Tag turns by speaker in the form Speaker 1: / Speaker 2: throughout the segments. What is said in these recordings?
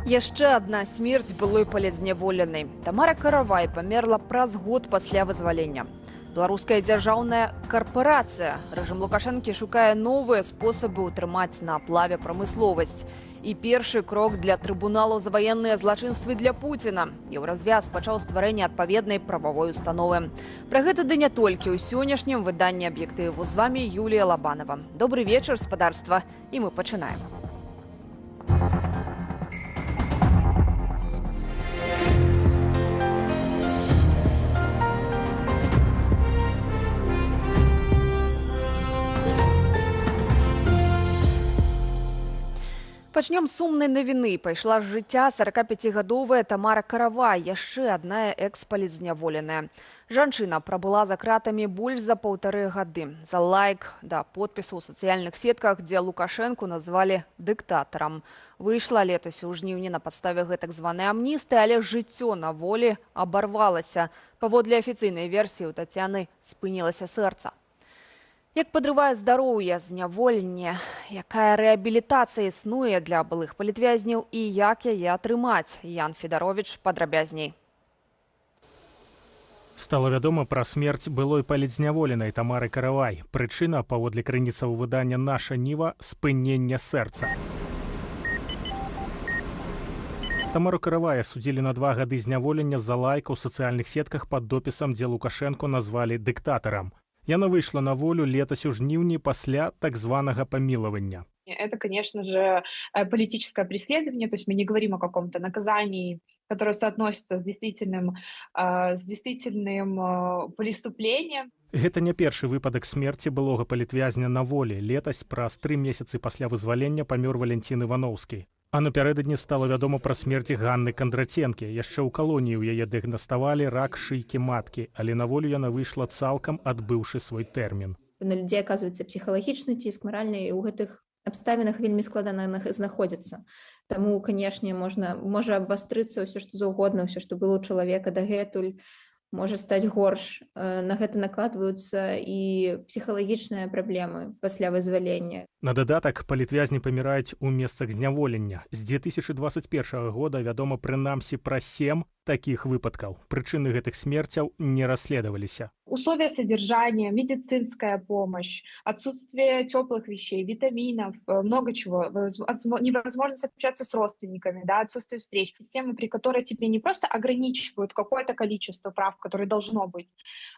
Speaker 1: Яшчэ адна смерць былой палітзняволенай. Тамара Каравай памерла праз год пасля вызвалення. Беларуская дзяржаўная карпарацыя. Рэжым Лукашэнкі шукае новыя спосабы ўтрымаць на аплаве прамысловасць. І першы крок для трыбуналу за ваенныя злачынствы для Пуціна. Еўразвяз пачаў стварэнне адпаведнай прававой установы. Пра гэта ды не толькі ў сённяшнім выданні «Аб'ектыву». З вамі Юлія Лабанова. Добры вечар, спадарства, і мы пачынаем. Пачнём з сумнай навіны. Пайшла з жыцця 45-гадовая Тамара Каравай, яшчэ адна экс-палітзняволеная. Жанчына прабыла за кратамі больш за паўтары гады. За лайк да подпісу ў сацыяльных сетках, дзе Лукашэнку назвалі дыктатарам. Выйшла летась у жніўні на падставе гэтак званай амністы, але жыццё на волі абарвалася. Паводле афіцыйнай версіі, у Тацяны спынілася сэрца. Як падрывае здароўе зняволенне, якая рэабілітацыя існуе для былых палітвязняў і як яе атрымаць? Ян Федарович падрабязней.
Speaker 2: Стала вядома пра смерць былой палітзняволенай Тамары Каравай. Прычына, паводле крыніцаў выдання «Наша Ніва», спыненне сэрца. Тамару Каравай асудзілі на 2 гады зняволення за лайк у сацыяльных сетках пад допісам, дзе Лукашэнку назвалі дыктатарам. Яна выйшла на волю летась у жніўні пасля так званага памілавання.
Speaker 3: Это, конечно же, политическое преследование, то есть мы не говорим о каком-то наказании, которое соотносится с действительным преступлением.
Speaker 2: Гэта не першы выпадак смерці былога палітвязня на волі. Летась праз 3 месяцы пасля вызвалення памёр Валянцін Іваноўскі. А напярэдадні стала вядома пра смерць Ганны Кандраценкі. Яшчэ ў калоніі ў яе дыягнаставалі рак шыйкі маткі, але на волю яна выйшла, цалкам адбыўшы свой тэрмін.
Speaker 4: На людзей аказваецца псіхалагічны ціск, маральны, і ў гэтых абставінах вельмі складана знаходзіцца. Таму, канешне, можа абвастрыцца ўсё, што заўгодна, ўсё, што было ў чалавека дагэтуль, можа стаць горш. На гэта накладваюцца і псіхалагічныя праблемы пасля вызвалення.
Speaker 2: На дадатак, палітвязні паміраюць у месцах зняволення. З 2021 года вядома прынамсі пра 7 такіх выпадкаў. Прычыны гэтых смерцяў не расследаваліся.
Speaker 3: Условия содержания, медицинская помощь, отсутствие теплых вещей, витаминов, много чего, невозможность общаться с родственниками, да, отсутствие встреч. Система, при которой тебе не просто ограничивают какое-то количество прав, которое должно быть,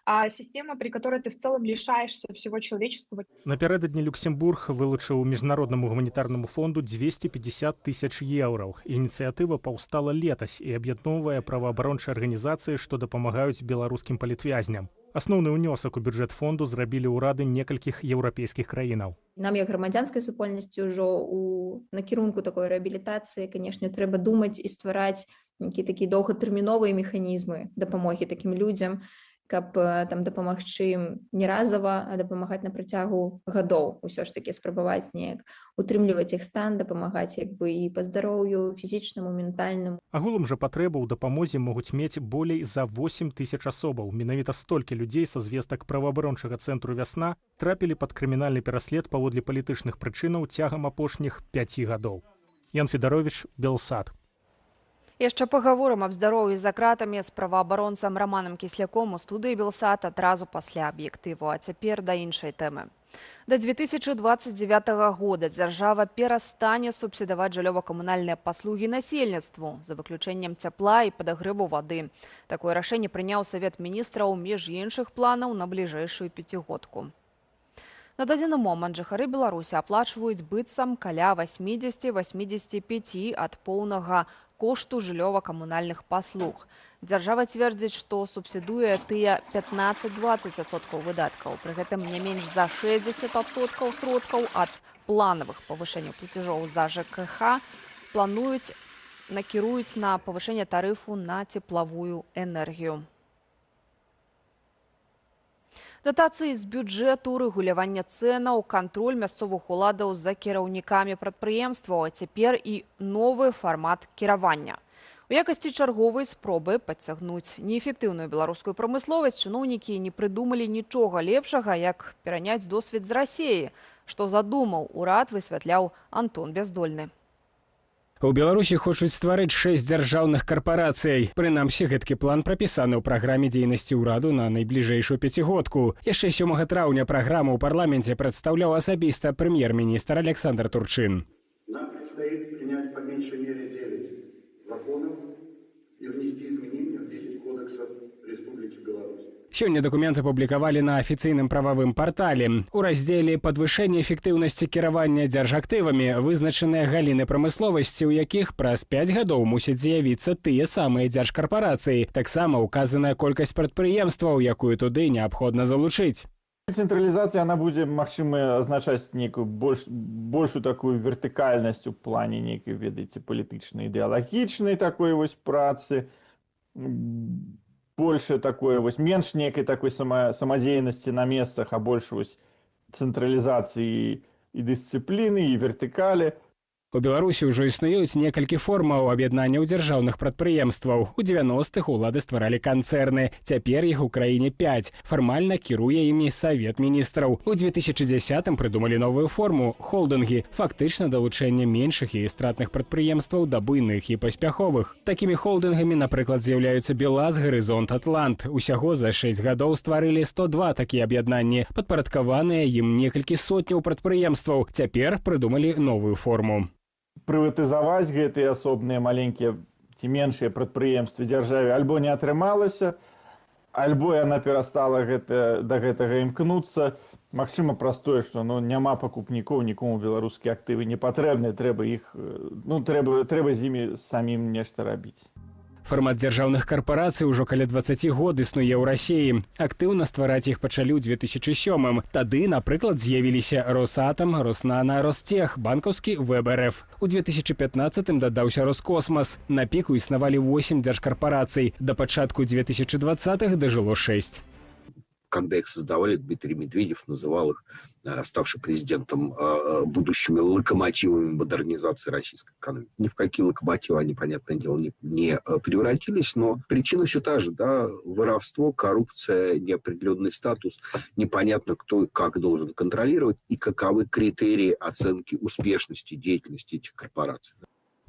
Speaker 3: а система, при которой ты в целом лишаешься всего человеческого.
Speaker 2: Напярэдадні Люксембург вылучыў міжнароднаму гуманітарнаму фонду 250 тысяч еўраў. Ініцыятыва паўстала летась і аб'ядноўвае праваабарончыя арганізацыі, што дапамагаюць беларускім палітвязням. Асноўны ўнёсак у бюджэт фонду зрабілі ўрады некалькіх еўрапейскіх краінаў.
Speaker 4: Нам, як грамадзянскай супольнасці, ўжо ў накірунку такой рэабілітацыі, канешне, трэба думаць і ствараць нейкія такія доўгатэрміновыя механізмы дапамогі такім людзям, каб там дапамагчы ім не разава, а дапамагаць на працягу гадоў, усё ж такі спрабаваць неяк утрымліваць іх стан, дапамагаць як бы і па здароўю фізічнаму, ментальнаму.
Speaker 2: Агулам жа патрэбу ў дапамозе могуць мець болей за 8 тысяч асобаў. Менавіта столькі людзей са звестак праваабарончага цэнтру «Вясна» трапілі пад крымінальны пераслед паводле палітычных прычынаў цягам апошніх 5 гадоў. Ян Федарович, Белсат.
Speaker 1: Яшчэ пагаворым аб здароўі за кратамі з праваабаронцам Раманам Кісляком у студыі Белсат адразу пасля аб'ектыву. А цяпер да іншай тэмы. Да 2029 года дзяржава перастане субсідаваць жыллёва-камунальныя паслугі насельніцтву, за выключэннем цяпла і падагрэву вады. Такое рашэнне прыняў Савет міністраў між іншых планаў на бліжэйшую пяцігодку. На дадзены момант жыхары Беларусі аплачваюць быццам каля 80-85 ад поўнага кошту жыллёва-камунальных паслуг. Дзяржава цвердзіць, што субсідуе тыя 15-20% выдаткаў. Пры гэтым не менш за 60% сродкаў ад планавых павышэнняў плацяжоў за ЖКХ плануюць накіруюць на павышэнне тарыфу на цеплавую энергію. Датацыі з бюджэту, рэгуляванне цэнаў, кантроль мясцовых уладаў за кіраўнікамі прадпрыемстваў, а цяпер і новы фармат кіравання. У якасці чарговай спробы падцягнуць неэфектыўную беларускую прамысловасць чыноўнікі не прыдумалі нічога лепшага, як пераняць досвед з Расеі. Што задумаў урад, высвятляў Антон Бяздольны.
Speaker 5: У Беларусі хочуць стварыць 6 дзяржаўных карпарацый. Прынамсі, гэткі план прапісаны ў праграме дзейнасці ўраду на найбліжэйшую пяцігодку. Яшчэ 7 траўня праграму ў парламенце прадстаўляў асабіста прэм'ер-міністр Александр Турчын.
Speaker 6: Нам предстоит принять по меньшей мере 9 законов и внести изменения в 10 кодексов Республики Беларусь.
Speaker 5: Сёння дакумент апублікавалі на афіцыйным прававым партале. У раздзеле «Падвышэнне эфектыўнасці кіравання дзяржактывамі» вызначаныя галіны прамысловасці, у якіх праз 5 гадоў мусяць з'явіцца тыя самыя дзяржкарпарацыі. Таксама указаная колькасць прадпрыемстваў, якую туды неабходна залучыць.
Speaker 7: Цэнтралізацыя, она будзе, магчыма, азначаць нейкую большую такую вертыкальнасць у плане нейкай, ведаеце, палітычнай, ідэалагічнай такой вось працы, больше такое вось, менш некай такой самадзейнасці на месцах, а больш вось цэнтралізацыі і дысцыпліны, і вертыкалі.
Speaker 5: У Беларусі ўжо існуюць некалькі формаў аб'яднанняў дзяржаўных прадпрыемстваў. У 90-х улады стваралі канцэрны. Цяпер іх у краіне 5. Фармальна кіруе імі Савет міністраў. У 2010-м прыдумалі новую форму холдынгі, фактычна далучэнне меншых і стратных прадпрыемстваў да буйных і паспяховых. Такімі холдынгамі, напрыклад, з'яўляюцца Белаз, Гарызонт, Атлант. Усяго за 6 гадоў стварылі 102 такія аб'яднанні, падпарадкаваныя ім некалькі сотняў прадпрыемстваў. Цяпер прыдумалі новую форму.
Speaker 7: Прыватызаваць гэтыя асобныя маленькія ці меншыя прадпрыемствы дзяржаве альбо не атрымалася, альбо яна перастала да гэтага імкнуцца. Магчыма, праз тое, што няма пакупнікоў, нікому беларускія актывы не патрэбныя, трэба іх, ну, трэба з імі самім нешта рабіць.
Speaker 5: Фармат дзяржаўных карпарацый ужо каля 20 год існуе ў Расіі. Актыўна ствараць іх пачалі ў 2007-м. Тады, напрыклад, з'явіліся Росатам, Роснана, Ростех, банкаўскі ВБРФ. У 2015-м дадаўся Роскосмас. На піку існавалі 8 дзяржкарпарацый. Да пачатку 2020-х дажыло 6.
Speaker 8: Когда их создавали, Дмитрий Медведев называл их, ставший президентом, будущими локомотивами модернизации российской экономики. Ни в какие локомотивы они, понятное дело, не превратились, но причина все та же, да, воровство, коррупция, неопределенный статус, непонятно, кто и как должен контролировать и каковы критерии оценки успешности деятельности этих корпораций.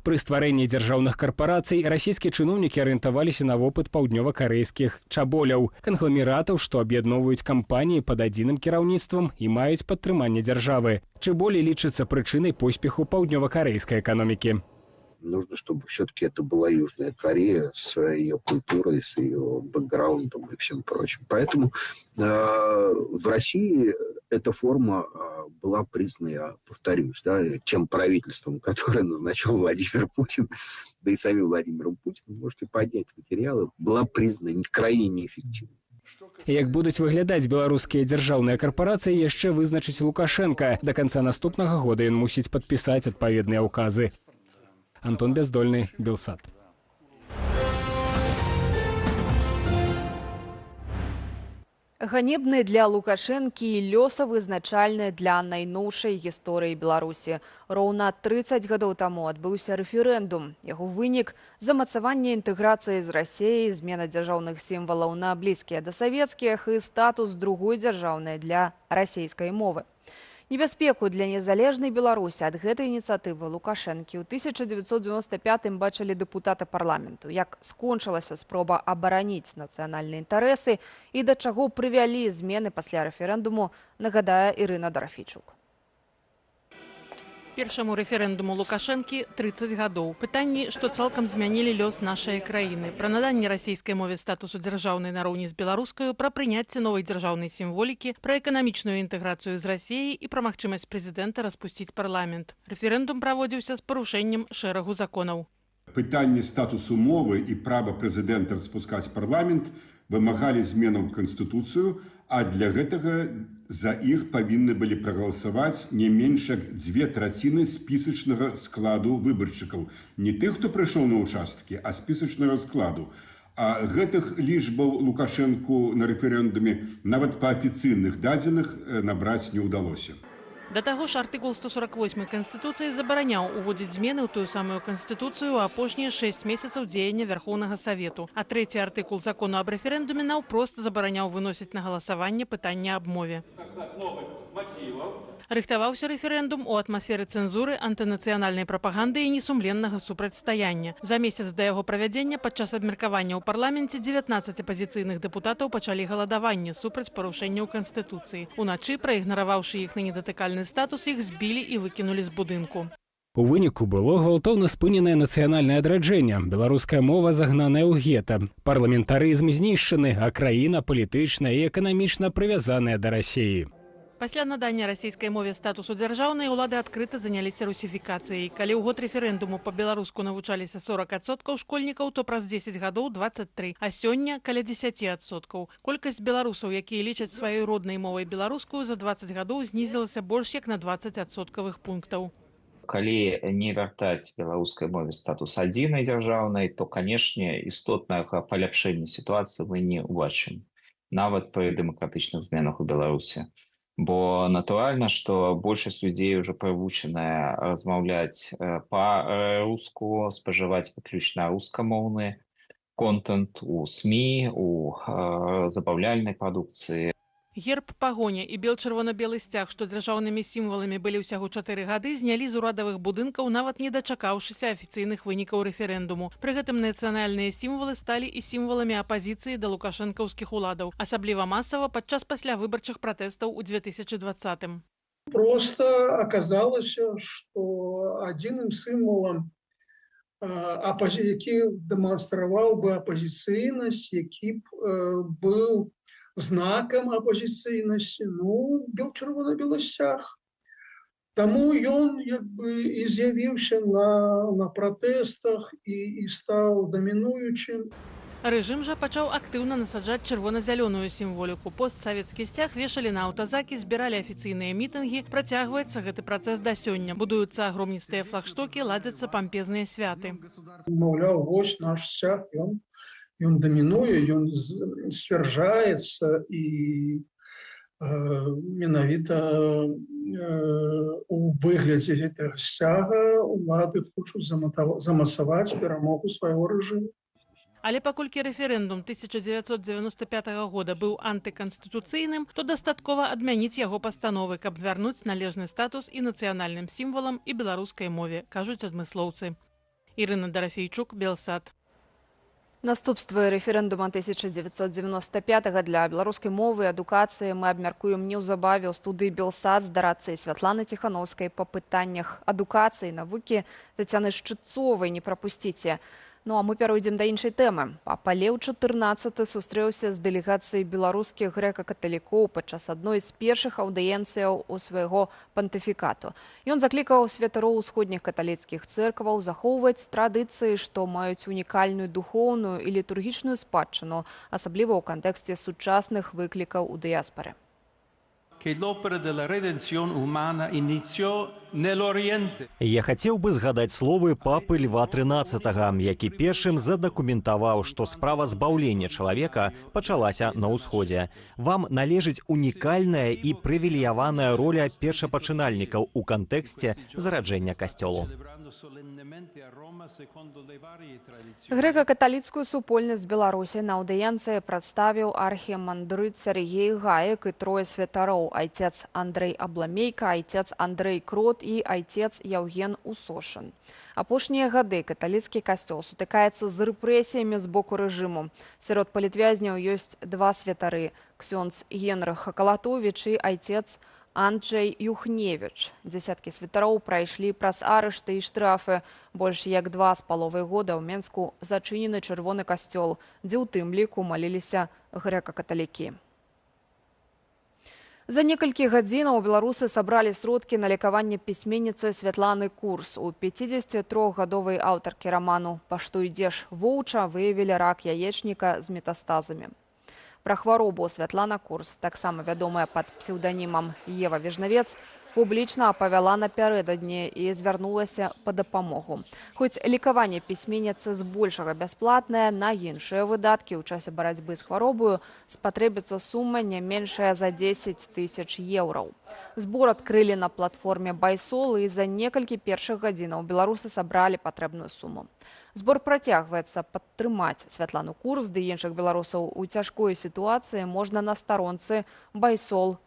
Speaker 5: Пры стварэнні дзяржаўных карпарацый расійскія чыноўнікі арыентаваліся на вопыт паўднёва-карэйскіх чаболяў, кангламератаў, што аб'ядноўваюць кампаніі пад адзіным кіраўніцтвам і маюць падтрыманне дзяржавы. Чаболі лічацца прычынай поспеху паўднёва-карэйскай эканомікі.
Speaker 8: Нужно, чтобы все-таки это была Южная Корея с ее культурой, с ее бэкграундом и всем прочим. Поэтому в России эта форма была признана, я повторюсь, да, тем правительством, которое назначил Владимир Путин, да и самим Владимиром Путиным, можете поднять материалы, была признана крайне неэффективной.
Speaker 5: Як будуць выглядаць беларускія дзяржаўныя карпарацыі, яшчэ вызначыць Лукашэнка. Да канца наступнага года ён мусіць падпісаць адпаведныя ўказы. Антон Бяздольны, Белсат.
Speaker 1: Ганебны для Лукашэнкі і лёсавызначальны для найноўшай гісторыі Беларусі. Роўна 30 гадоў таму адбыўся рэферэндум. Яго вынік – замацаванне інтэграцыі з Расеяй, змена дзяржаўных сімвалаў на блізкія да савецкіх і статус другой дзяржаўнай для расійскай мовы. Небяспеку для незалежнай Беларусі ад гэтай ініцыятывы Лукашэнкі ў 1995-м бачылі дэпутаты парламенту, як скончылася спроба абараніць нацыянальныя інтарэсы і да чаго прывялі змены пасля рэферэндуму, нагадае Ірына Дарафійчук.
Speaker 9: Першаму рэферэндуму Лукашэнкі 30 гадоў. Пытанні, што цалкам змянілі лёс нашай краіны. Пра наданне расійскай мове статусу дзяржаўнай нароўні з беларускаю, пра прыняцце новай дзяржаўнай сімволікі, пра эканамічную інтэграцыю з Расіяй і пра магчымасць прэзідэнта распусціць парламент. Рэферэндум праводзіўся з парушэннем шэрагу законаў.
Speaker 10: Пытанне статусу мовы і права прэзідэнта распускаць парламент вымагалі зменаў у Канстытуцыю, а для гэтага за іх павінны былі прагаласаваць не менш як 2/3 спісачнага складу выбаршчыкаў. Не тых, хто прыйшоў на ўчасткі, а спісачнага складу. А гэтых лічбаў Лукашэнку на рэферэндуме нават па афіцыйных дадзеных набраць не ўдалося.
Speaker 9: Да таго ж, артыкул 148 Канстытуцыі забараняў уводзіць змены ў тую самую Канстытуцыю ў апошнія 6 месяцаў дзеяння Вярхоўнага Савету. А трэці артыкул закону аб рэферэндуме наўпрост забараняў выносіць на галасаванне пытанне аб мове. Рыхтаваўся рэферэндум у атмасферы цэнзуры, антынацыянальнай прапаганды і несумленнага супрацьстаяння. За месяц да яго правядзення падчас абмеркавання ў парламенце 19 апазіцыйных дэпутатаў пачалі галадаванне супраць парушэнняў Канстытуцыі. Уначы, праігнараваўшы іхны недатыкальны статус, іх збілі і выкінулі з будынку.
Speaker 5: У выніку было гвалтоўна спыненае нацыянальнае адраджэнне, беларуская мова загнаная ў гета, парламентарызм знішчаны, а краіна палітычна і эканамічна прывязаная да Расіі.
Speaker 9: Пасля надання расійскай мове статусу дзяржаўнай улады адкрыта заняліся русіфікацыяй. Калі ў год рэферэндуму па-беларуску навучаліся 40% школьнікаў, то праз 10 гадоў 23, а сёння каля 10%. Колькасць беларусаў, якія лічаць сваёй роднай мовай беларускую, за 20 гадоў знізілася больш як на 20 адсоткавых пунктаў.
Speaker 11: Калі не вяртаць беларускай мове статус адзінай дзяржаўнай, то, канешне, істотнага паляпшэння сітуацыі мы не ўбачым, нават пры дэмакратычных зменах у Беларусі. Бо натуральна, што большасць людзей ужо прывучаная размаўляць па-руску, спажываць выключна рускамоўны контент у СМІ, у забаўляльнай прадукцыі.
Speaker 9: Герб Пагоня і бел-чырвона-белы сцяг, што дзяржаўнымі сімваламі былі ўсяго 4 гады, знялі з урадавых будынкаў, нават не дачакаўшыся афіцыйных вынікаў рэферэндуму. Пры гэтым нацыянальныя сімвалы сталі і сімваламі апазіцыі да лукашэнкаўскіх уладаў, асабліва масава падчас паслявыбарчых пратэстаў у 2020-м.
Speaker 12: Просто аказалася, што адзіным сімвалам, які дэманстраваў бы апазіцыйнасць, які б быў знакам апазіцыйнасці, ну, бел-чырвона-белы сцяг. Таму ён як бы і з'явіўся на пратэстах і стаў дамінуючым.
Speaker 9: Рэжым жа пачаў актыўна насаджаць чырвона-зялёную сімволіку. Постсавецкі сцяг вешалі на аўтазакі, збіралі афіцыйныя мітынгі. Працягваецца гэты працэс да сёння. Будуюцца агромністыя флагштокі, ладзяцца пампезныя святы.
Speaker 12: Маўляў, вось наш сцяг, ён дамінуе, ён сцвярджаецца і менавіта у выглядзе гэтага сцяга улады хочуць замацаваць перамогу свайго рэжыму.
Speaker 9: Але паколькі рэферэндум 1995 года быў антыканстытуцыйным, то дастаткова адмяніць яго пастановы, каб вярнуць належны статус і нацыянальным сімвалам, і беларускай мове, кажуць адмыслоўцы. Ірына Дарафейчук, Белсат.
Speaker 1: Наступствы рэферэндума 1995 для беларускай мовы і адукацыі мы абмяркуем неўзабаве ў студыі Белсат з дарадцай Святланы Ціханоўскай па пытаннях адукацыі і навукі Тацяны Шчытцовай. Не прапусціце. Ну а мы пяройдзем да іншай тэмы. Папа Леў XIV сустрэўся з дэлегацыяй беларускіх грэка-каталікоў падчас адной з першых аўдыенцыяў у свайго пантыфікату. Ён заклікаў святароў усходніх каталіцкіх цэркваў захоўваць традыцыі, што маюць унікальную духоўную і літургічную спадчыну, асабліва ў кантэксце сучасных выклікаў у дыяспары.
Speaker 13: Я хацеў бы згадаць словы папы Льва XIII, які першым задакументаваў, што справа збаўлення чалавека пачалася на ўсходзе. Вам належыць унікальная і прывілеяваная роля першапачынальнікаў у кантэксце зараджэння касцёлу.
Speaker 1: Грэка-каталіцкую супольнасць Беларусі на аўдыенцыі прадставіў архімандрыт Сергей Гаек і трое святароў: айцец Андрэй Абламейка, айцец Андрэй Крот і айцец Яўген Усошын. Апошнія гады каталіцкі касцёл сутыкаецца з рэпрэсіямі з боку рэжыму. Сярод палітвязняў ёсць два святары: ксёндз Генрых Акалатовіч і айцец Анджей Юхневіч. Дзесяткі святароў прайшлі праз арышты і штрафы. Больш як 2,5 года ў Менску зачынены чырвоны касцёл, дзе ў тым ліку маліліся грэка-каталікі. За некалькі гадзінаў беларусы сабралі сродкі на лекаванне пісьменніцы Святланы Курс. У 53-гадовай аўтаркі раману «Па што ідзеш, воўча» выявілі рак яечніка з метастазамі. Пра хваробу Святлана Курс, таксама вядомая пад псеўданімам Ева Вежнавец, публічна апавяла напярэдадні і звярнулася па дапамогу. Хоць лекаванне пісьменніцы збольшага бясплатнае, на іншыя выдаткі ў часе барацьбы з хваробаю спатрэбіцца сума не меншая за 10 тысяч еўраў. Збор адкрылі на платформе «Байсол», і за некалькі першых гадзінаў беларусы сабралі патрэбную суму. Збор працягваецца. Падтрымаць Святлану Курс ды іншых беларусаў у цяжкой сітуацыі можна на старонцы baisol.org.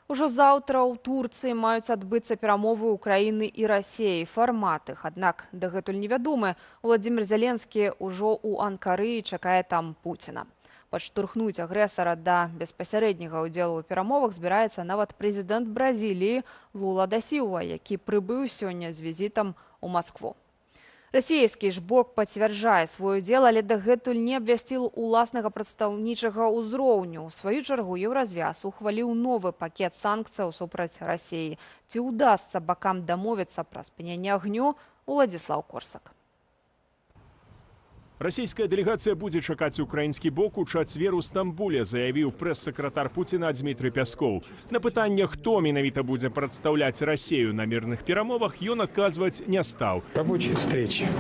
Speaker 1: Ужо заўтра ў Турцыі маюць адбыцца перамовы Украіны і Расеі. Фармат іх, аднак, дагэтуль невядомы. Уладзімір Зяленскі ўжо ў Анкары і чакае там Пуціна. Падштурхнуць агрэсара да беспасярэдняга ўдзелу ў перамовах збіраецца нават прэзідэнт Бразіліі Лула да Сілва, які прыбыў сёння з візітам у Маскву. Расійскі ж бок пацвярджае свой удзел, але дагэтуль не абвясціў уласнага прадстаўнічага ўзроўню. У сваю чаргу Еўразвяз ухваліў новы пакет санкцыяў супраць Расіі. Ці ўдасца бакам дамовіцца пра спыненне агню, Уладзіслаў Корсак.
Speaker 14: Расійская дэлегацыя будзе чакаць украінскі бок у чацвер у Стамбуле, заявіў прэс-сакратар Пуціна Дзмітрый Пяскоў. На пытанне, хто менавіта будзе прадстаўляць Расею на мірных перамовах, ён адказваць не стаў.
Speaker 15: Рабочие встречи.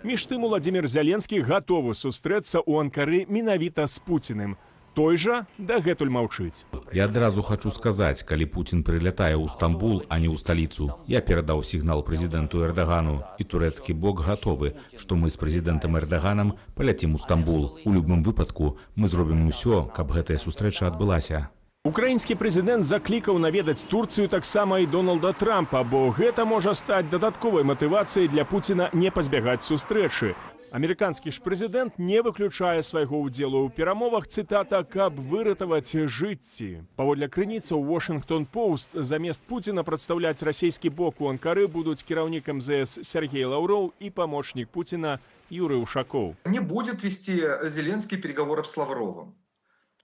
Speaker 14: Між тым, Уладзімір Зяленскі гатовы сустрэцца ў Анкары менавіта з Пуціным. Той жа дагэтуль маўчыць.
Speaker 16: Я адразу хачу сказаць, калі Пуцін прылятае ў Стамбул, а не ў сталіцу, я перадаў сігнал прэзідэнту Эрдагану, і турэцкі бок гатовы, што мы з прэзідэнтам Эрдаганам паляцім у Стамбул. У любым выпадку мы зробім усё, каб гэтая сустрэча адбылася.
Speaker 14: Украінскі прэзідэнт заклікаў наведаць Турцыю таксама і Дональда Трампа, бо гэта можа стаць дадатковай матывацыяй для Пуціна не пазбягаць сустрэчы. Амерыканскі ж прэзідэнт не выключае свайго ўдзелу ў перамовах, цытата, каб выратаваць жыцці. Паводле крыніцы ў Washington Post, замест Пуціна прадстаўляць расійскі бок у Анкары будуць кіраўнік МЗС Сергей Лаўроў і памочнік Пуціна Юрый Ушакоў.
Speaker 17: Не будет вести Зеленский переговоров с Лавровым,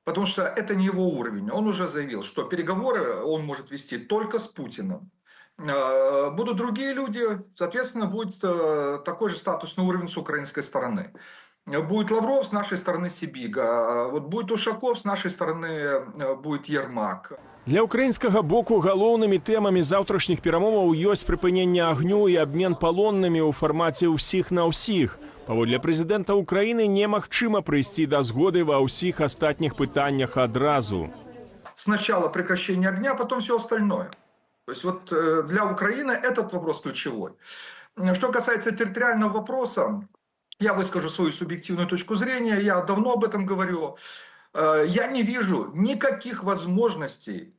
Speaker 17: потому что это не его уровень. Он уже заявил, что переговоры он может вести только с Путиным. Будут другие люди, соответственно, будет такой же статусный уровень с украинской стороны. Будет Лавров, с нашей стороны Сибига, вот будет Ушаков, с нашей стороны будет Ермак.
Speaker 14: Для украінскага боку галоўнымі тэмамі заўтрашніх перамоваў ёсць прыпыненне агню і абмен палоннымі ў фармаце ўсіх на ўсіх. Паводле прэзідэнта Украіны немагчыма прыйсці да згоды ва ўсіх астатніх пытаннях адразу.
Speaker 17: Сначала прекращение огня, потом все остальное. То есть вот для Украины этот вопрос ключевой. Что касается территориального вопроса, я выскажу свою субъективную точку зрения, я давно об этом говорю. Я не вижу никаких возможностей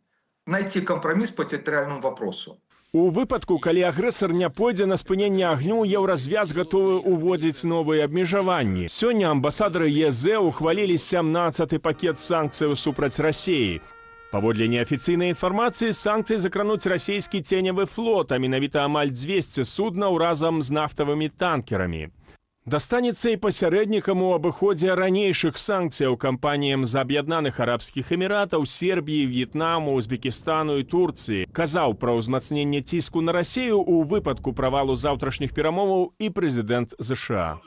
Speaker 17: найти компромисс по территориальному вопросу.
Speaker 14: У выпадку, калі агрэсар не пойдзе на спыненне агню, Еўразвяз гатовы ўводзіць новыя абмежаванні. Сёння амбасадары ЕЗ ухвалілі 17-ы пакет санкцыяў супраць Расеі. Паводле неафіцыйнай інфармацыі, санкцыі закрануць расійскі ценявы флот, а менавіта амаль 200 суднаў разам з нафтавымі танкерамі. Дастанецца і пасярэднікам у абыходзе ранейшых санкцыяў кампаніям з Аб'яднаных Арабскіх Эміратаў, Сербіі, В'етнаму, Узбекістану і Турцыі. Казаў пра ўзмацненне ціску на Расею ў выпадку правалу заўтрашніх перамоваў і прэзідэнт ЗША.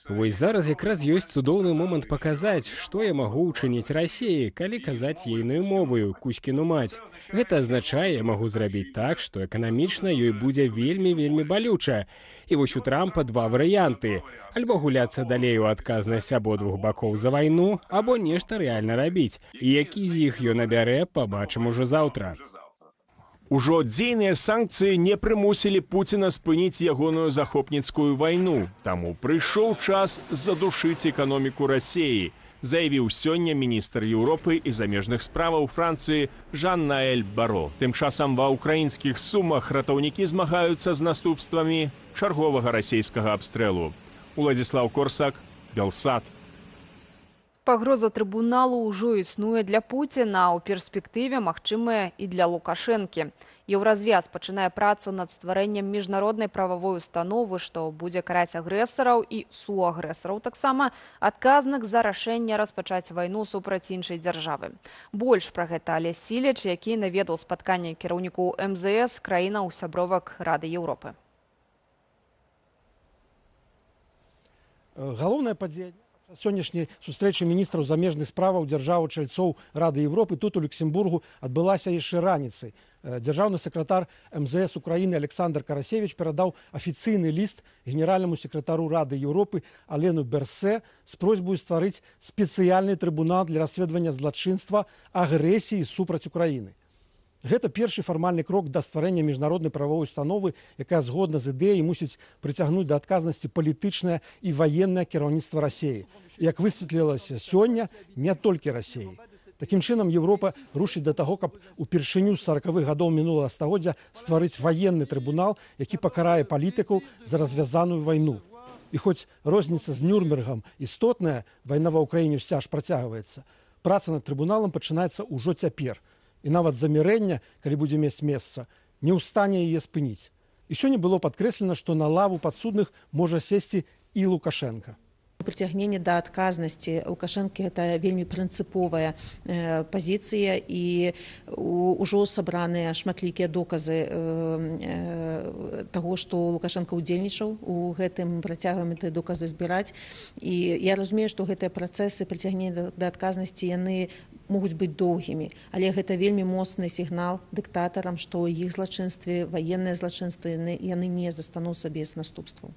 Speaker 5: Вось зараз якраз ёсць цудоўны момант паказаць, што я магу ўчыніць Расеі, калі казаць ейную моваю, кузькіну маць. Гэта азначае, я магу зрабіць так, што эканамічна ёй будзе вельмі-вельмі балюча. І вось у Трампа два варыянты. Альбо гуляцца далей у адказнасць абодвух бакоў за вайну, або нешта рэальна рабіць. І які з іх ён абярэ, пабачым ужо заўтра.
Speaker 14: Ужо дзейныя санкцыі не прымусілі Пуціна спыніць ягоную захопніцкую вайну. Таму прыйшоў час задушыць эканоміку Расеі, заявіў сёння міністр Еўропы і замежных справаў Францыі Жан-Наэль Баро. Тым часам ва ўкраінскіх Сумах ратаўнікі змагаюцца з наступствамі чарговага расійскага абстрэлу. Уладзіслаў Корсак, Белсат.
Speaker 1: Пагроза трыбуналу ўжо існуе для Пуціна, а ў перспектыве магчымая і для Лукашэнкі. Еўразвяз пачынае працу над стварэннем міжнароднай прававой установы, што будзе караць агрэсараў і суагрэсараў таксама, адказных за рашэнне распачаць вайну супраць іншай дзяржавы. Больш пра гэта Алесь Сіліч, які наведаў спатканне кіраўнікоў МЗС краінаў-сябровак Рады Еўропы.
Speaker 18: Галоўная падзея сённяшняй сустрэчы міністраў замежных справаў дзяржаў-чальцоў Рады Еўропы тут у Люксембургу адбылася яшчэ раніцай. Дзяржаўны сакратар МЗС Украіны Александр Карасевич перадаў афіцыйны ліст генеральнаму сакратару Рады Еўропы Алену Берсе з просьбаю стварыць спецыяльны трыбунал для расследавання злачынства агрэсіі супраць Украіны. Гэта першы фармальны крок да стварэння міжнароднай прававой установы, якая згодна з ідэяй мусіць прыцягнуць да адказнасці палітычнае і ваеннае кіраўніцтва Расеі. Як высветлілася сёння, не толькі Расеі. Такім чынам, Еўропа рушыць да таго, каб упершыню з 40-х гадоў мінулага стагоддзя стварыць ваенны трыбунал, які пакарае палітыкаў за развязаную вайну. І хоць розніца з Нюрнбергам істотная, вайна ва Ўкраіне ўсцяж працягваецца, праца над трыбуналам пачынаецца ўжо цяпер. І нават замірэнне, калі будзе мець месца, не ў стане яе спыніць. І сёння было падкрэслена, што на лаву падсудных можа сесці і Лукашэнка.
Speaker 15: Прыцягненне да адказнасці Лукашэнкі — это вельмі прынцыповая пазіцыя, і ўжо сабраныя шматлікія доказы таго, што Лукашэнка ўдзельнічаў у гэтым, працягваем гэтыя доказы збіраць. І я разумею, што гэтыя працэсы прыцягнення да адказнасці, яны могуць быць доўгімі, але гэта вельмі моцны сігнал дыктатарам, што іх злачынствы, ваенныя злачынствы, яны не застануцца без наступстваў.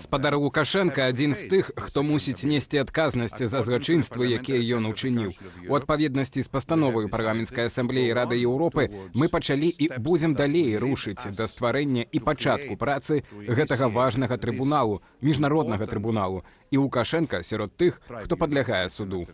Speaker 19: Спадар Лукашэнка адзін з тых, хто мусіць несці адказнасць за злачынствы, якія ён учыніў. У адпаведнасці з пастановаю Парламенцкай асамблеі Рады Еўропы мы пачалі і будзем далей рушыць да стварэння і пачатку працы гэтага важнага трыбуналу, міжнароднага трыбуналу. І Лукашэнка сярод тых, хто падлягае суду.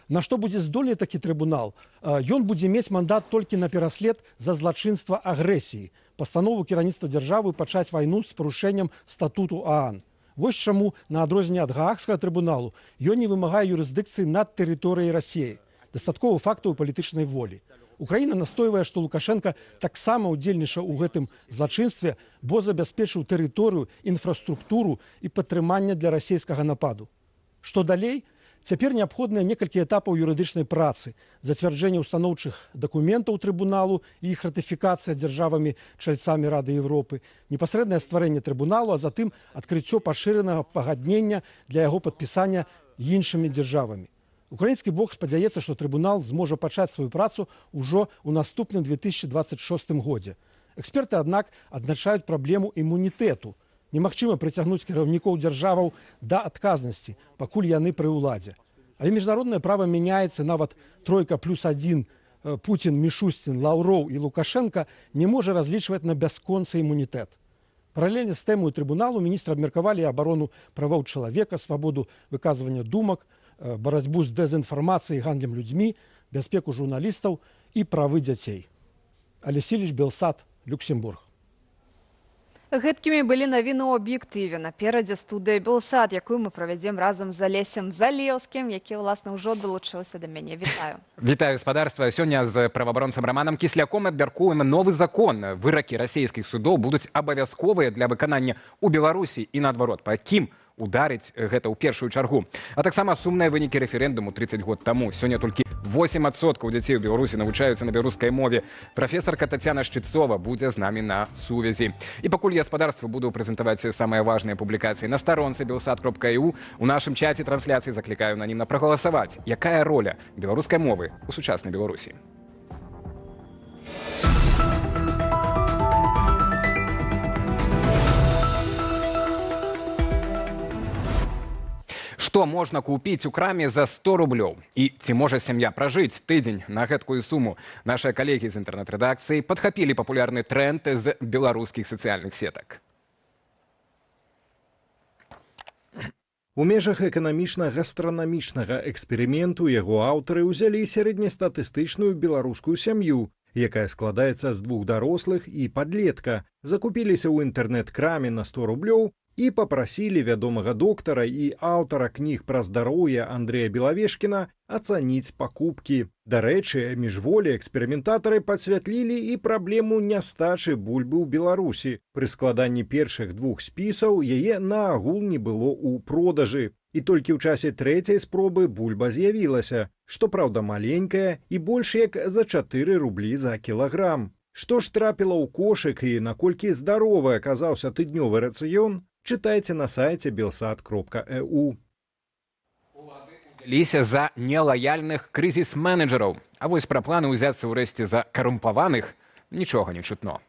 Speaker 18: На што будзе здольны такі трыбунал? Ён будзе мець мандат толькі на пераслед за злачынства агрэсіі, пастанову кіраўніцтва дзяржавы пачаць вайну з парушэннем статуту ААН. Вось чаму, на адрозненне ад Гаагскага трыбуналу, ён не вымагае юрысдыкцыі над тэрыторыяй Расіі, дастаткова фактаў палітычнай волі. Украіна настойвае, што Лукашэнка таксама ўдзельнічаў у гэтым злачынстве, бо забяспечыў тэрыторыю, інфраструктуру і падтрыманне для расійскага нападу. Што далей? Цяпер неабходныя некалькі этапаў юрыдычнай працы, зацвярджэнне ўстаноўчых дакументаў трыбуналу і іх ратыфікацыя дзяржавамі-чальцамі Рады Еўропы, непасрэднае стварэнне трыбуналу, а затым адкрыццё пашыранага пагаднення для яго падпісання іншымі дзяржавамі. Украінскі бок спадзяецца, што трыбунал зможа пачаць сваю працу ўжо ў наступным 2026 годзе. Эксперты, аднак, адзначаюць праблему імунітэту. Немагчыма прыцягнуць кіраўнікоў дзяржаваў да адказнасці, пакуль яны пры ўладзе. Але міжнароднае права мяняецца, нават тройка плюс адзін Пуцін, Мішусцін, Лаўроў і Лукашэнка не можа разлічваць на бясконцы імунітэт. Паралельна з тэмаю трыбуналу міністры абмеркавалі абарону правоў чалавека, свабоду выказвання думак, барацьбу з дэзінфармацыяй і гандлем людзьмі, бяспеку журналістаў і правы дзяцей. Алесь Іліч, Белсат, Люксембург.
Speaker 1: Гэткімі былі навіны ў аб'ектыве. Наперадзе студыя Белсат, якую мы правядзем разам з Алесем Залеўскім, які, уласна, ўжо далучыўся да мяне. Вітаю.
Speaker 19: Вітаю, спадарства. Сёння з праваабаронцам Раманам Кісляком абмяркуем новы закон. Выракі расійскіх судоў будуць абавязковыя для выканання ў Беларусі і наадварот. Па кім ударыць гэта ў першую чаргу. А таксама сумныя вынікі рэферэндуму 30 год таму. Сёння толькі 8% дзяцей у Беларусі навучаюцца на беларускай мове. Прафесарка Тацяна Шчыцова будзе з намі на сувязі. І пакуль я спадарству буду прэзентаваць самыя важныя публікацыі на старонцы belsat.eu, у нашым чаце трансляцыі заклікаю ананімна прагаласаваць, якая роля беларускай мовы ў сучаснай Беларусі. Што можна купіць у краме за 100 рублёў? І ці можа сям'я пражыць тыдзень на гэткую суму? Нашыя калегі з інтэрнэт-рэдакцыі падхапілі папулярны трэнд з беларускіх сацыяльных сетак.
Speaker 20: У межах эканамічна-гастранамічнага эксперыменту яго аўтары ўзялі сярэднестатыстычную беларускую сям'ю, якая складаецца з двух дарослых і падлетка, закупіліся ў інтэрнэт-краме на 100 рублёў і папрасілі вядомага доктара і аўтара кніг пра здароўе Андрэя Белавешкіна ацаніць пакупкі. Дарэчы, міжволі эксперыментатары падсвятлілі і праблему нястачы бульбы ў Беларусі. Пры складанні першых двух спісаў яе наагул не было ў продажы. І толькі ў часе трэцяй спробы бульба з'явілася, што праўда маленькая і больш як за 4 рублі за кілаграм. Што ж трапіла ў кошык і наколькі здаровы аказаўся тыднёвы рацыён, чытайце на сайце belsat.eu.
Speaker 19: Узяліся за нелаяльных крызіс-менеджераў. А вось пра планы ўзяцца ўрэшце за карумпаваных нічога не чутно.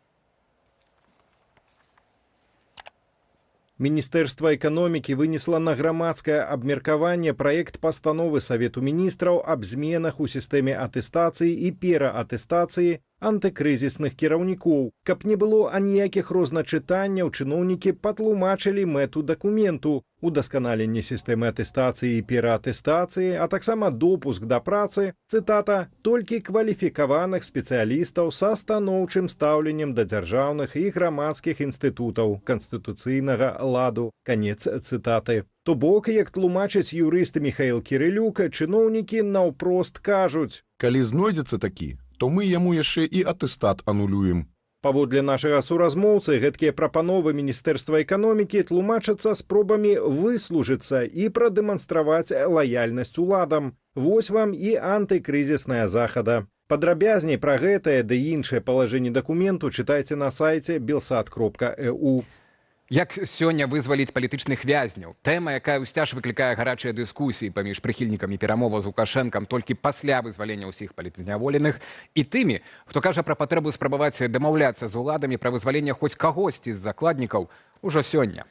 Speaker 20: Міністэрства эканомікі вынесла на грамадскае абмеркаванне праект пастановы Савету міністраў аб зменах у сістэме атэстацыі і пераатэстацыі антыкрызісных кіраўнікоў. Каб не было аніякіх розначытанняў, чыноўнікі патлумачылі мэту дакументу: удасканаленне сістэмы атэстацыі і пераатэстацыі, а таксама допуск да працы, цытата, толькі кваліфікаваных спецыялістаў са станоўчым стаўленнем да дзяржаўных і грамадскіх інстытутаў канстытуцыйнага ладу. Канец цытаты. То бок, як тлумачыць юрыст Міхаіл Кірылюк, чыноўнікі наўпрост кажуць:
Speaker 21: калі знойдзецца такі, то мы яму яшчэ і атэстат анулюем.
Speaker 20: Паводле нашага суразмоўцы, гэткія прапановы Міністэрства эканомікі тлумачацца спробамі выслужыцца і прадэманстраваць лаяльнасць уладам. Вось вам і антыкрызісная захада. Падрабязней пра гэтае ды іншыя палажэнні дакументу чытайце на сайце belsat.eu.
Speaker 19: Як сёння вызваліць палітычных вязняў? Тэма, якая ўсцяж выклікае гарачыя дыскусіі паміж прыхільнікамі перамоваў з Лукашэнкам толькі пасля вызвалення ўсіх палітзняволеных і тымі, хто кажа пра патрэбу спрабаваць дамаўляцца з уладамі пра вызваленне хоць кагосьці з закладнікаў ужо сёння.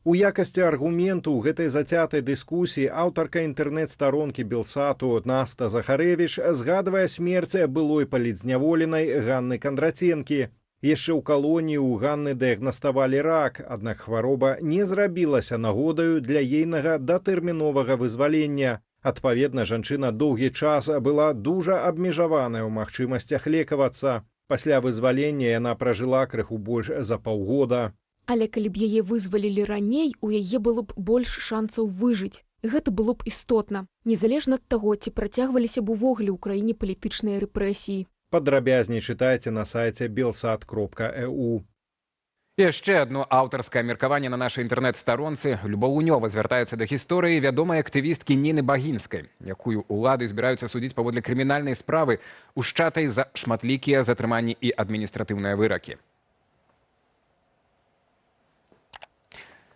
Speaker 20: У якасці аргументу ў гэтай зацятай дыскусіі аўтарка інтэрнэт-старонкі Белсату Наста Захарэвіч згадвае смерць былой палітзняволенай Ганны Кандраценкі. Яшчэ ў калоніі ў Ганны дыягнаставалі рак, аднак хвароба не зрабілася нагодаю для ейнага датэрміновага вызвалення. Адпаведна, жанчына доўгі час была дужа абмежаваная ў магчымасцях лекавацца. Пасля вызвалення яна пражыла крыху больш за паўгода.
Speaker 22: Але калі б яе вызвалілі раней, у яе было б больш шанцаў выжыць. Гэта было б істотна, незалежна ад таго, ці працягваліся б увогуле ў краіне палітычныя рэпрэсіі.
Speaker 20: Падрабязней чытайце на сайце belsat.eu.
Speaker 19: І яшчэ адно аўтарскае меркаванне на нашай інтэрнэт-старонцы. Любоў Лунёва звяртаецца да гісторыі вядомай актывісткі Ніны Багінскай, якую ўлады збіраюцца судзіць паводле крымінальнай справы, ушчатай за шматлікія затрыманні і адміністратыўныя выракі.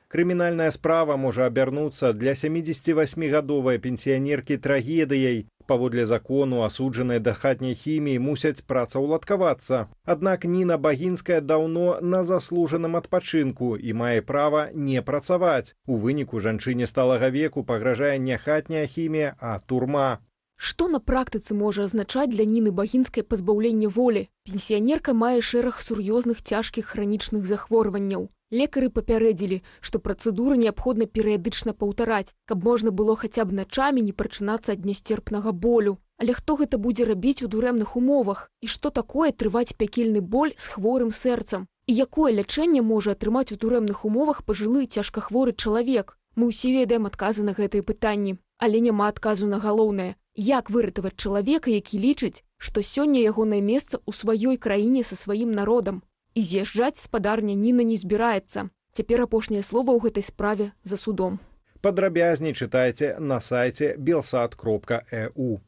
Speaker 20: Крымінальная справа можа абярнуцца для 78-гадовай пенсіянеркі трагедыяй. Паводле закону, асуджаныя да хатняй хіміі мусяць працаўладкавацца. Аднак Ніна Багінская даўно на заслужаным адпачынку і мае права не працаваць. У выніку жанчыне сталага веку пагражае не хатняя хімія, а турма.
Speaker 22: Што на практыцы можа азначаць для Ніны Багінскай пазбаўленне волі? Пенсіянерка мае шэраг сур'ёзных цяжкіх хранічных захворванняў. Лекары папярэдзілі, што працэдуры неабходна перыядычна паўтараць, каб можна было хаця б начамі не прачынацца ад нястерпнага болю. Але хто гэта будзе рабіць у турэмных умовах? І што такое трываць пякельны боль з хворым сэрцам? І якое лячэнне можа атрымаць у турэмных умовах пажылы цяжкахворы чалавек? Мы ўсе ведаем адказы на гэтыя пытанні, але няма адказу на галоўнае. Як выратаваць чалавека, які лічыць, што сёння ягонае месца ў сваёй краіне са сваім народам? І з'язджаць спадарня Ніна не збіраецца. Цяпер апошняе слова ў гэтай справе за судом.
Speaker 20: Падрабязней чытайце на сайце belsat.eu.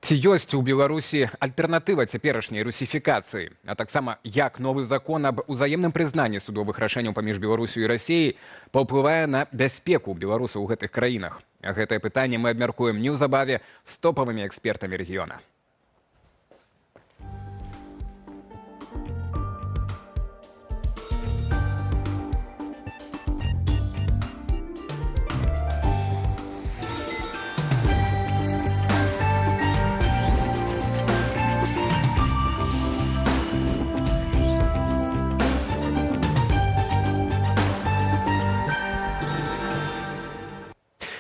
Speaker 19: Ці ёсць у Беларусі альтэрнатыва цяперашняй русіфікацыі, а таксама як новы закон аб узаемным прызнанні судовых рашэнняў паміж Беларусю і Расіяй паўплывае на бяспеку беларусаў у гэтых краінах. Гэтае пытанне мы абмяркуем неўзабаве з топавымі экспертамі рэгіёна.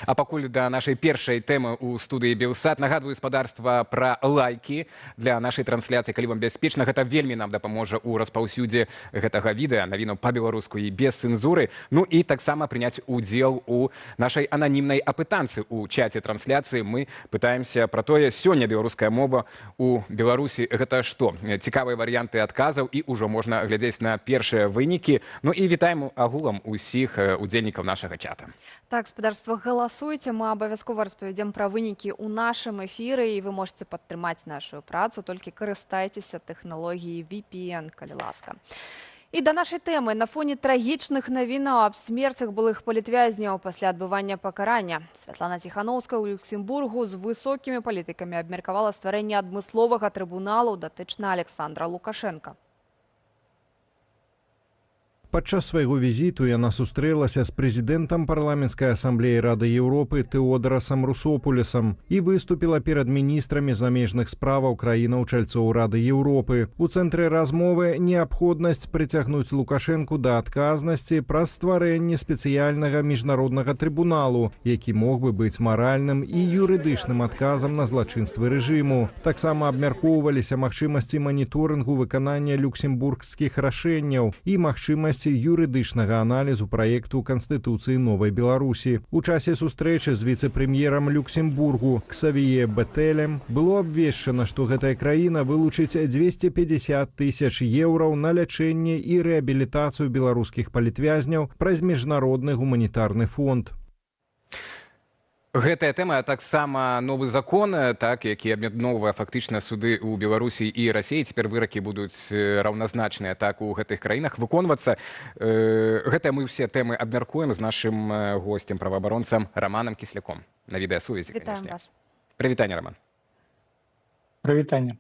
Speaker 19: А пакуль да нашай першай тэмы ў студыі Белсат. Нагадваю, спадарства, пра лайкі для нашай трансляцыі, калі вам бяспечна. Гэта вельмі нам дапаможа ў распаўсюдзе гэтага відэа, навінаў па-беларуску і без цэнзуры. Ну і таксама прыняць удзел у нашай ананімнай апытанцы ў чаце трансляцыі. Мы пытаемся пра тое, сёння беларуская мова у Беларусі гэта што? Цікавыя варыянты адказаў і ўжо можна глядзець на першыя вынікі. Ну і вітаем агулам усіх удзельнікаў нашага чата.
Speaker 1: Так, спадарства, галасуйце, мы абавязкова распавядзем пра вынікі ў нашым эфіры, і вы можаце падтрымаць нашу працу, толькі карыстайцеся тэхналогіяй VPN, калі ласка. І да нашай тэмы. На фоне трагічных навінаў аб смерцях былых палітвязняў пасля адбывання пакарання Святлана Ціханоўская ў Люксембургу з высокімі палітыкамі абмеркавала стварэнне адмысловага трыбуналу датычна Александра Лукашэнка.
Speaker 20: Падчас свайго візіту яна сустрэлася з прэзідэнтам Парламенцкай асамблеі Рады Еўропы Тэодарасам Русопулесам і выступіла перад міністрамі замежных справаў краінаў-чальцоў Рады Еўропы. У цэнтры размовы неабходнасць прыцягнуць Лукашэнку да адказнасці праз стварэнне спецыяльнага міжнароднага трыбуналу, які мог бы быць маральным і юрыдычным адказам на злачынствы рэжыму. Таксама абмяркоўваліся магчымасці маніторынгу выканання люксембургскіх рашэнняў і магчымасці юрыдычнага аналізу праекту Канстытуцыі новай Беларусі. У часе сустрэчы з віцэ-прэм'ерам Люксембургу Ксавіе Бетэлем было абвешчана, што гэтая краіна вылучыць 250 тысяч еўраў на лячэнне і рэабілітацыю беларускіх палітвязняў праз міжнародны гуманітарны фонд.
Speaker 19: Гэтая тэма, а таксама новы закон, так, які аб'ядноўвае фактычна суды ў Беларусі і Расіі. Цяпер выракі будуць раўназначныя, так, у гэтых краінах выконвацца. Гэтыя мы ўсе тэмы абмяркуем з нашым госцем, праваабаронцам Раманам Кісляком. На відэасувязі,
Speaker 1: Вітаем
Speaker 19: канешне.
Speaker 1: вас.
Speaker 19: Прывітанне, Раман.
Speaker 3: Прывітанне.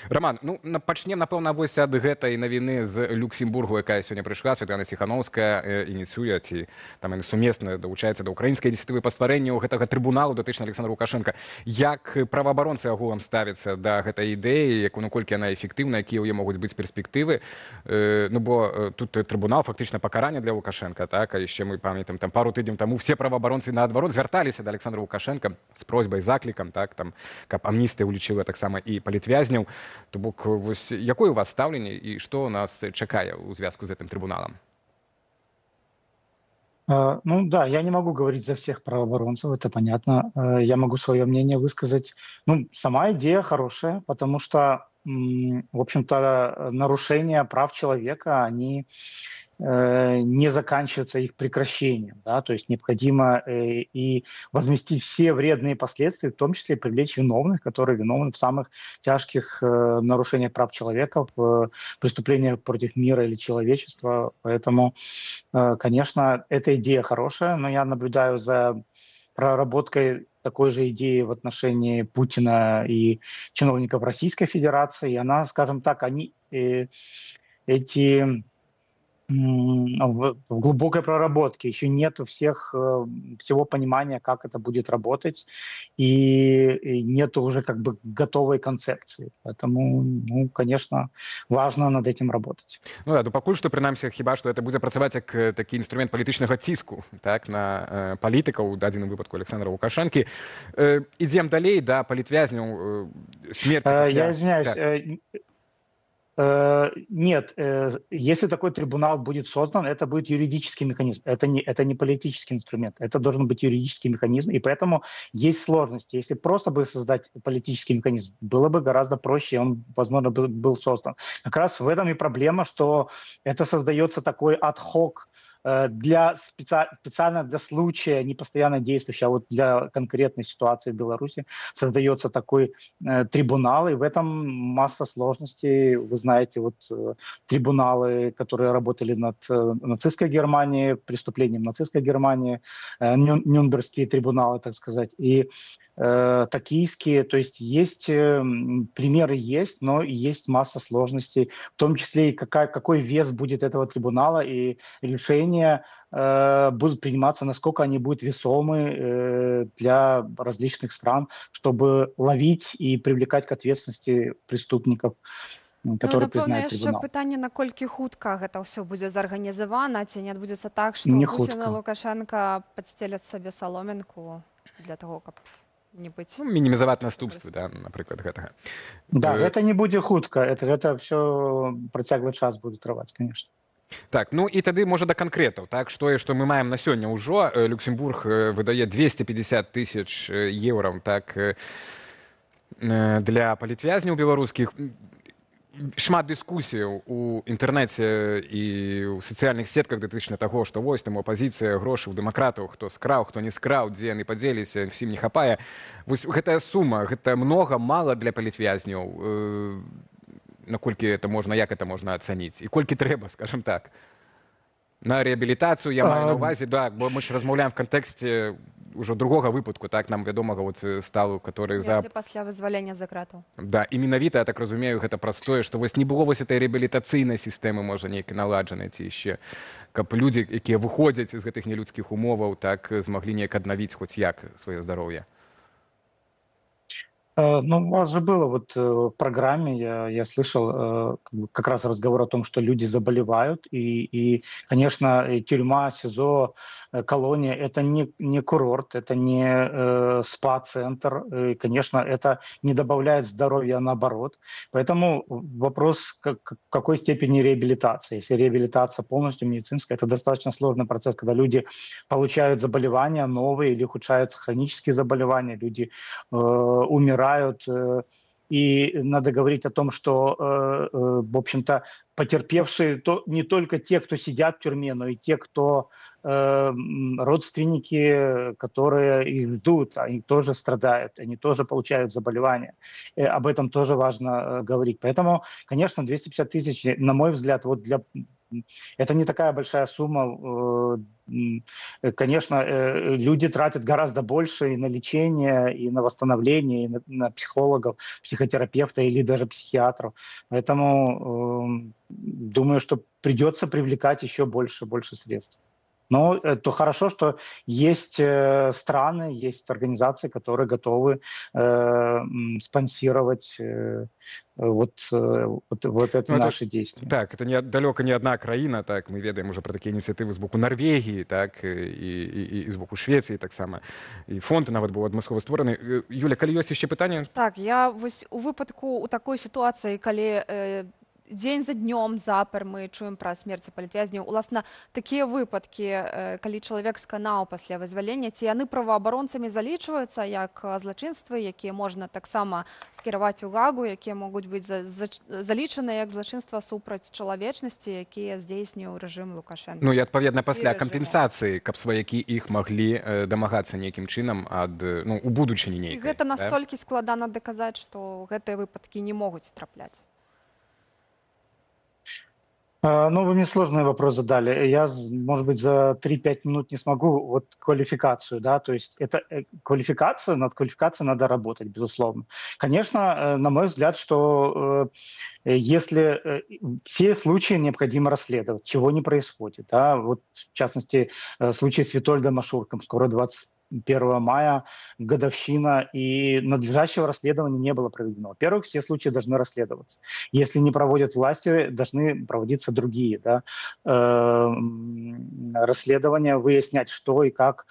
Speaker 19: Раман, ну, пачнем, напэўна, вось ад гэтай навіны з Люксембургу, якая сёння прыйшла. Святлана Ціханоўская ініцыюе ці там яны сумесна далучаецца да украінскай ініцыятывы па стварэнню гэтага трыбуналу датычна Александра Лукашэнка. Як праваабаронцы агулам ставяцца да гэтай ідэі, як, ну, колькі яна эфектыўна, якія ў яе могуць быць перспектывы? Ну, бо тут трыбунал фактычна пакарання для Лукашэнка, так, а яшчэ мы памятаем, там пару тыдняў таму все праваабаронцы наадварот звярталіся да Александра Лукашэнка з просьбай, заклікам, так, там, каб амністыя ўлічыла таксама і палітвязняў. То бок, вось, якое у вас стаўленне і што нас чакае ў звязку з гэтым трыбуналам?
Speaker 3: Ну да, я не могу говорить за всех правооборонцев, это понятно. Я могу свое мнение высказать. Ну, сама идея хорошая, потому что, в общем-то, нарушения прав человека, они не заканчиваются их прекращением, да, то есть необходимо и возместить все вредные последствия, в том числе привлечь виновных, которые виновны в самых тяжких нарушениях прав человека, в преступлениях против мира или человечества. Поэтому, конечно, эта идея хорошая, но я наблюдаю за проработкой такой же идеи в отношении Путина и чиновников Российской Федерации, и она, скажем так, они эти в глубокой проработке. Еще нет всего понимания, как это будет работать, и нет уже как бы готовой концепции. Поэтому, ну, конечно, важно над этим работать.
Speaker 19: Ну да, то пакуль што, прынамсі, хіба што это будзе працаваць як такі інструмент палітычнага ціску, так, на палітыкаў, у дадзеным выпадку Александра Лукашэнкі. Ідзем далей да палітвязняў, смерці пасля.
Speaker 3: Я извиняюсь,
Speaker 19: Так.
Speaker 3: Нет, если такой трибунал будет создан, это будет юридический механизм, это не политический инструмент, это должен быть юридический механизм, и поэтому есть сложности. Если просто бы создать политический механизм, было бы гораздо проще, он, возможно, был создан. Как раз в этом и проблема, что это создается такой ad hoc специально для случая, не постоянно действующий, а вот для конкретной ситуации в Беларуси создается такой трибунал, и в этом масса сложностей. Вы знаете, вот трибуналы, которые работали над нацистской Германией, преступлением нацистской Германии, Нюрнбергские трибуналы, так сказать, и токийские, то есть есть примеры есть, но есть масса сложностей, в том числе и какой вес будет этого трибунала, и решения будут приниматься, насколько они будут весомы для различных стран, чтобы ловить и привлекать к ответственности преступников, которые
Speaker 1: Ну, напэўна,
Speaker 3: признает
Speaker 1: яшчэ
Speaker 3: трибунал.
Speaker 1: пытанне, наколькі хутка гэта ўсё будзе зарганізавана, ці не адбудзецца так, што
Speaker 3: Не
Speaker 1: Пуцін і
Speaker 3: хутка.
Speaker 1: Лукашэнка падсцеляць сабе саломінку для таго, каб не быць
Speaker 19: Ну, мінімізаваць наступствы, да, напрыклад, гэтага.
Speaker 3: Да, гэта не будзе хутка, это все працяглы час будет трываць, конечно.
Speaker 19: Так, ну і тады, можа, да канкрэтаў, так, што і што мы маем на сёння ўжо. Люксембург выдае 250 тысяч еўраў, так, для палітвязняў беларускіх. Шмат дыскусіяў у інтэрнэце і ў сацыяльных сетках датычна таго, што вось там апазіцыя грошы ў дэмакратаў, хто скраў, хто не скраў, дзе яны падзеліся, всім не хапае. Вось гэтая сума, гэта многа, мала для палітвязняў? Наколькі это можна, як это можна ацаніць і колькі трэба, скажем так, на рэабілітацыю, я маю на ўвазе, да, бо мы ж размаўляем в кантэксце ўжо другога выпадку, так, нам вядомага вот сталу, который за
Speaker 1: пасля вызвалення за кратаў.
Speaker 19: Да, і менавіта, я так разумею, гэта праз тое, што вось не было вось этой рэабілітацыйнай сістэмы, можа, нейкай наладжанай ці яшчэ, каб людзі, якія выходзяць з гэтых нелюдскіх умоваў, так, змаглі неяк аднавіць хоць як сваё здароўе.
Speaker 3: Ну, у вас же было вот в программе, я слышал как раз разговор о том, что люди заболевают, и конечно, тюрьма, СИЗО, колония – это не курорт, это не спа-центр, и, конечно, это не добавляет здоровья, а наоборот. Поэтому вопрос, в какой степени реабилитация. Если реабилитация полностью медицинская, это достаточно сложный процесс, когда люди получают заболевания новые или ухудшаются хронические заболевания, люди умирают. И надо говорить о том, что, в общем-то, потерпевшие то не только те, кто сидят в тюрьме, но и те, кто родственники, которые их ждут, они тоже страдают, они тоже получают заболевания. Об этом тоже важно говорить. Поэтому, конечно, 250 тысяч, на мой взгляд, вот для это не такая большая сумма. Конечно, люди тратят гораздо больше и на лечение, и на восстановление, и на психологов, психотерапевта или даже психиатров. Поэтому думаю, что придется привлекать еще больше средств. Но то хорошо, что есть страны, есть организации, которые готовы спонсировать вот это, ну, наши действия.
Speaker 19: Так, это не, далёка не одна краіна, так, мы ведаем уже про такія ініцыятывы з боку Норвегії, так, і з боку Швецыі таксама. І фонд нават быў адмыслова створаны. Юля, калі ёсць яшчэ пытанне?
Speaker 1: Так, я вось у выпадку, у такой сітуацыі, калі дзень за днём запар мы чуем пра смерці палітвязняў. Уласна, такія выпадкі, калі чалавек сканаў пасля вызвалення, ці яны праваабаронцамі залічваюцца як злачынствы, якія можна таксама скіраваць у Гагу, якія могуць быць залічаныя як злачынства супраць чалавечнасці, якія здзейсніў рэжым Лукашэнкі?
Speaker 19: Ну і, адпаведна, пасля кампенсацыі, каб сваякі іх маглі дамагацца нейкім чынам ад, ну, у будучыні нейкай.
Speaker 1: Гэта настолькі складана даказаць, што гэтыя выпадкі не могуць трапляць?
Speaker 3: Ну, вы мне сложный вопрос задали. Я, может быть, за 3-5 минут не смогу вот квалификацию, да, то есть это квалификация, над квалификацией надо работать, безусловно. Конечно, на мой взгляд, что если все случаи необходимо расследовать, чего не происходит, да, вот в частности случай с Витольдом Ашурком, скоро 21 мая, годовщина, и надлежащего расследования не было проведено. Во-первых, все случаи должны расследоваться. Если не проводят власти, должны проводиться другие, да, расследования, выяснять, что и как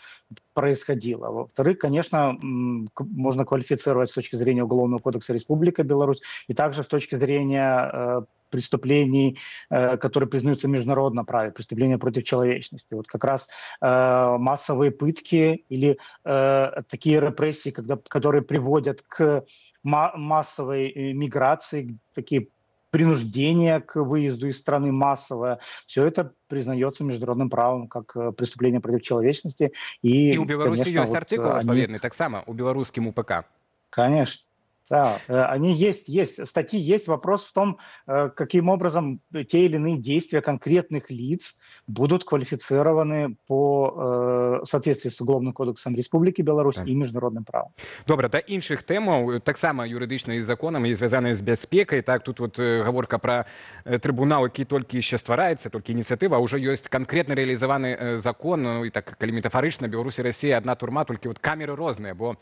Speaker 3: происходило. Во-вторых, конечно, можно квалифицировать с точки зрения Уголовного кодекса Республики Беларусь и также с точки зрения преступлений, которые признаются в международном праве, преступления против человечности. Вот как раз массовые пытки или такие репрессии, которые приводят к массовой миграции, такие принуждения к выезду из страны массовое, все это признается международным правом как преступление против человечности.
Speaker 19: И у Беларуси есть вот артикул адпаведны, таксама, у беларускім УПК.
Speaker 3: Конечно. Да, они есть, статьи есть. Вопрос в том, каким образом те или иные действия конкретных лиц будут квалифицированы по в соответствии с Уголовным кодексом Республики Беларусь и международным правом.
Speaker 19: Добра, да іншых тэмаў, таксама юрыдычна і законам, і звязаныя з бяспекай. Так, тут вот гаворка пра трыбунал, які толькі яшчэ ствараецца, толькі ініцыятыва, а ўжо ёсць канкрэтна рэалізаваны закон, ну, і так, калі метафарычна, Беларусь і Расія адна турма, толькі вот камеры розныя, бо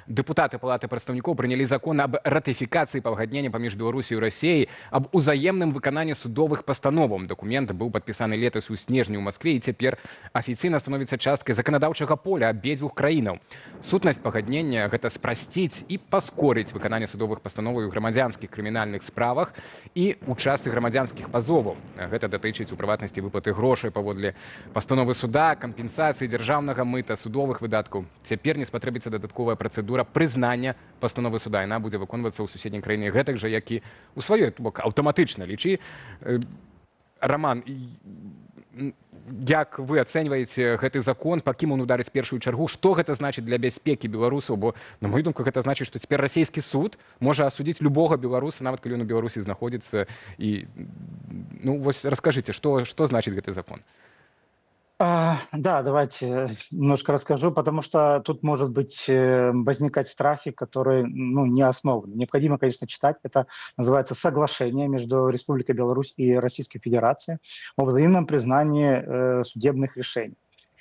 Speaker 19: дэпутаты Палаты прадстаўнікоў прынялі закон аб ратыфікацыі пагаднення паміж Беларусі і Расіяй аб узаемным выкананні судовых пастановаў. Дакумент быў падпісаны летась у снежні ў Маскве і цяпер афіцыйна становіцца часткай заканадаўчага поля абедзвюх краінаў. Сутнасць пагаднення гэта спрасціць і паскорыць выкананне судовых пастановаў у грамадзянскіх крымінальных справах і ў часы грамадзянскіх пазоваў. Гэта датычыць у прыватнасці выплаты грошай паводле пастановы суда, кампенсацыі дзяржаўнага мыта, судовых выдаткаў. Цяпер не спатрэбіцца дадатковая працэдура прызнання пастановы суда. Яна будзе выконвацца ў суседняй краіне гэтак жа, як і ў сваёй, то бок аўтаматычна лічы. Раман, як вы ацэньваеце гэты закон, па кім он ударыць першую чаргу, што гэта значыць для бяспекі беларусаў, бо, на мою думку, гэта значыць, што цяпер расійскі суд можа асудзіць любога беларуса, нават калі ён у Беларусі знаходзіцца. І, ну, вось раскажыце, што значыць гэты закон?
Speaker 3: Да, давайте немножко расскажу, потому что тут может быть возникать страхи, которые, ну, не основаны. Необходимо, конечно, читать. Это называется соглашение между Республикой Беларусь и Российской Федерацией о взаимном признании судебных решений.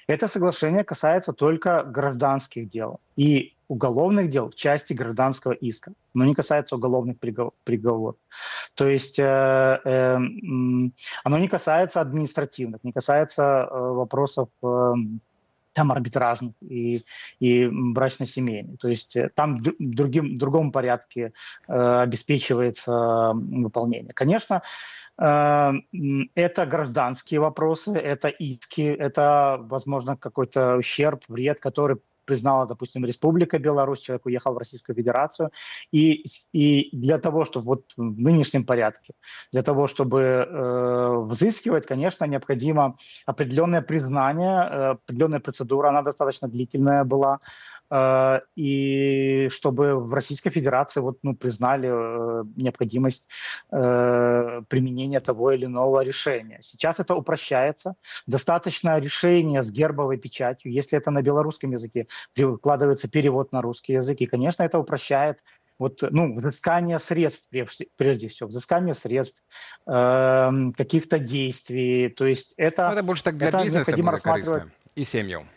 Speaker 3: Это соглашение касается только гражданских дел и уголовных дел в части гражданского иска, но не касается уголовных приговоров. То есть оно не касается административных, не касается вопросов там арбитражных и брачно-семейных. То есть там в другом порядке обеспечивается выполнение. Конечно, это гражданские вопросы, это иски, это, возможно, какой-то ущерб, вред, который признала, допустим, Республика Беларусь, человек уехал в Российскую Федерацию. И для того, чтобы вот в нынешнем порядке, для того, чтобы взыскивать, конечно, необходимо определенное признание, определенная процедура, она достаточно длительная была, и чтобы в Российской Федерации вот, ну, признали необходимость применения того или иного решения. Сейчас это упрощается. Достаточно решения с гербовой печатью. Если это на белорусском языке, прикладывается перевод на русский язык. И, конечно, это упрощает вот, ну, взыскание средств, прежде всего, взыскание средств, каких-то действий. То есть это,
Speaker 19: ну, это больше так для
Speaker 3: это
Speaker 19: бизнеса
Speaker 3: необходимо рассматривать.
Speaker 19: И семьям.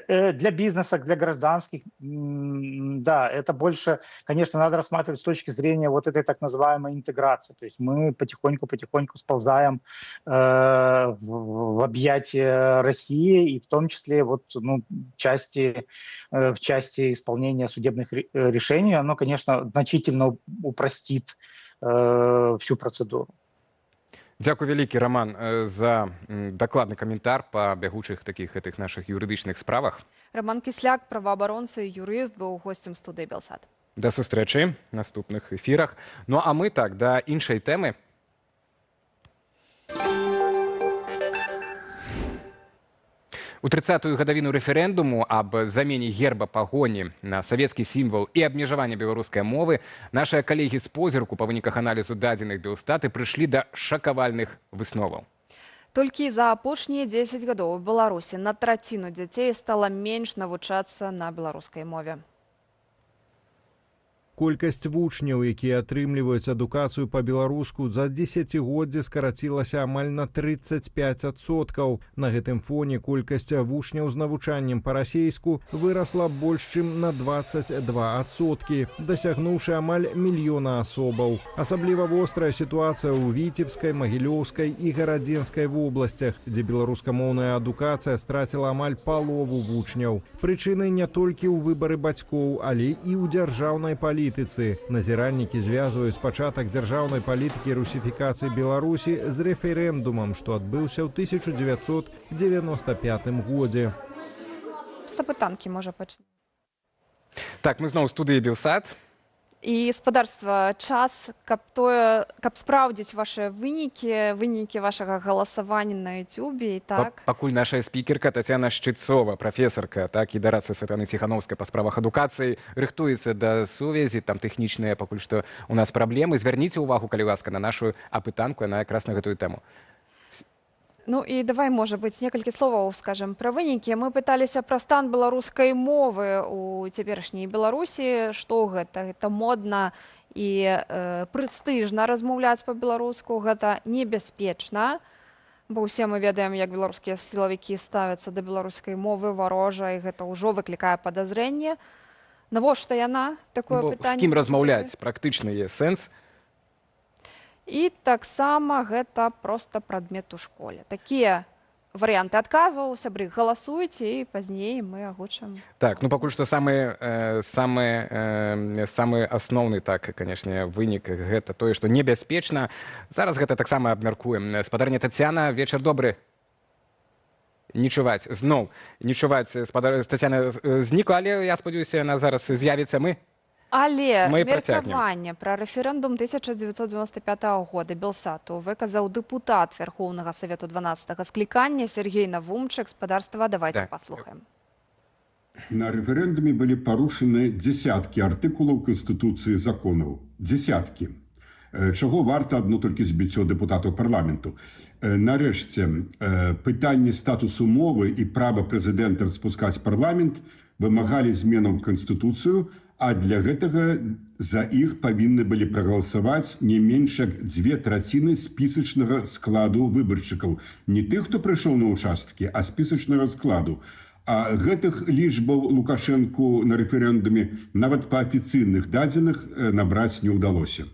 Speaker 3: Для бизнеса, для гражданских, да, это больше, конечно, надо рассматривать с точки зрения вот этой так называемой интеграции. То есть мы потихоньку-потихоньку сползаем в объятия России, и в том числе вот, ну, в части исполнения судебных решений. Оно, конечно, значительно упростит всю процедуру.
Speaker 19: Дзякуй вялікі, Роман, за дакладны каментар па бягучых такіх гэтых нашых юрыдычных справах.
Speaker 1: Роман Кісляк, праваабаронца і юрыст, быў госцем студыі Белсат.
Speaker 19: Да сустрэчы ў наступных эфірах. Ну а мы так да іншай тэмы. У 30-ю гадавіну рэферэндуму аб замене герба Пагоні на савецкі сімвал і абмежаванне беларускай мовы нашыя калегі з Позірку па выніках аналізу дадзеных Белстаты прыйшлі да шакавальных высноваў.
Speaker 1: Толькі за апошнія 10 гадоў у Беларусі на траціну дзяцей стала менш навучацца на беларускай мове.
Speaker 20: Колькасць вучняў, якія атрымліваюць адукацыю па-беларуску, за дзесяцігоддзе скарацілася амаль на 35%. На гэтым фоне колькасць вучняў з навучаннем па-расейску вырасла больш чым на 22%, дасягнуўшы амаль мільёна асобаў. Асабліва вострая сітуацыя ў Віцебскай, Магілёўскай і Гарадзенскай вобласцях, дзе беларускамоўная адукацыя страціла амаль палову вучняў. Прычыны не толькі ў выбары бацькоў, але і ў дзяржаўнай палітыцы. Назіральнікі звязваюць пачатак дзяржаўнай палітыкі русіфікацыі Беларусі з рэферэндумам, што адбыўся ў 1995 годзе.
Speaker 1: З апытанкі можа пачнем.
Speaker 19: Так, мы зноў у студыі Белсат.
Speaker 1: І, спадарства, час, каб спраўдзіць вашы вынікі, вынікі вашага галасавання на Ютубе, і так.
Speaker 19: Пакуль наша спікерка Тацяна Шчыцова, прафесарка, так, і дарадца Святланы Ціханоўскай па справах адукацыі, рыхтуецца да сувязі, там тэхнічныя пакуль што у нас праблемы. Звярніце ўвагу, калі ласка, на нашу апытанку, яна якраз на гэтую тэму.
Speaker 1: Ну і давай, можа быць, некалькі словаў скажам пра вынікі. Мы пыталіся пра стан беларускай мовы ў цяперашняй Беларусі. Што гэта? Гэта модна і прэстыжна размаўляць па-беларуску, гэта небяспечна, бо ўсе мы ведаем, як беларускія сілавікі ставяцца да беларускай мовы варожа, і гэта ўжо выклікае падазрэнне. Навошта яна? Такое пытанне.
Speaker 19: З кім размаўляць? Практычны є сэнс.
Speaker 1: І таксама гэта проста прадмет у школе. Такія варыянты адказу, сябры, галасуйце, і пазней мы агучым.
Speaker 19: Так, ну пакуль што самы асноўны, так, канешне, вынік гэта тое, што небяспечна. Зараз гэта таксама абмяркуем. Спадарня Тацяна, вечар добры. Не чуваць, зноў, не чуваць. Тацяна знікла, але я спадзяюся, яна зараз з'явіцца.
Speaker 1: Але меркаванне пра рэферэндум 1995 года Белсату выказаў дэпутат Вярхоўнага Савету 12-га склікання Сергей Навумчык. Спадарства, давайте паслухаем.
Speaker 10: На рэферэндуме былі парушаны дзесяткі артыкулаў Канстытуцыі законаў. Дзесяткі. Чаго варта адно толькі збіццё дэпутатаў парламенту. Нарэшце, пытанне статусу мовы і права прэзідэнта распускаць парламент вымагалі зменаў у Канстытуцыю, а для гэтага за іх павінны былі прагаласаваць не менш як 2/3 спісачнага складу выбаршчыкаў. Не тых, хто прыйшоў на ўчасткі, а спісачнага складу. А гэтых лічбаў Лукашэнку на рэферэндуме нават па афіцыйных дадзеных набраць не ўдалося.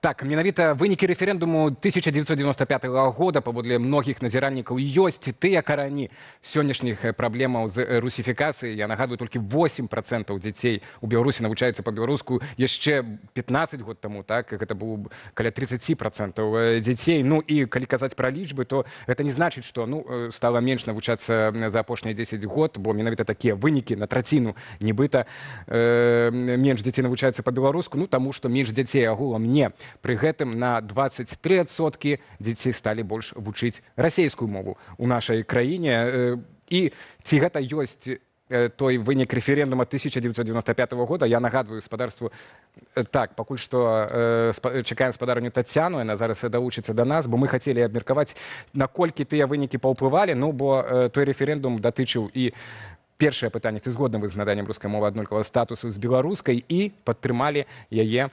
Speaker 19: Так, менавіта вынікі рэферэндуму 1995 года, паводле многіх назіральнікаў, ёсць тыя карані сённяшніх праблемаў з русіфікацыяй. Я нагадую, толькі 8% дзяцей у Беларусі навучаюцца па-беларуску. Яшчэ 15 год таму, так, гэта было каля 30% дзяцей. Ну і калі казаць пра лічбы, то гэта не значыць, што, ну, стала менш навучацца за апошнія 10 год, бо менавіта такія вынікі на траціну нібыта менш дзяцей навучаюцца па-беларуску, ну, таму што менш дзяцей агулам не. Пры гэтым на 23% дзяцей сталі больш вучыць расейскую мову ў нашай краіне. І ці гэта ёсць той вынік рэферэндума 1995 года, я нагадваю спадарству, так, пакуль што чакаем спадарню Тацяну, яна зараз далучыцца да нас, бо мы хацелі абмеркаваць, наколькі тыя вынікі паўплывалі, ну, бо той рэферэндум датычыў і першае пытанне, ці згодны вы з наданнем рускай мовы аднолькавага статусу з беларускай, і падтрымалі яе,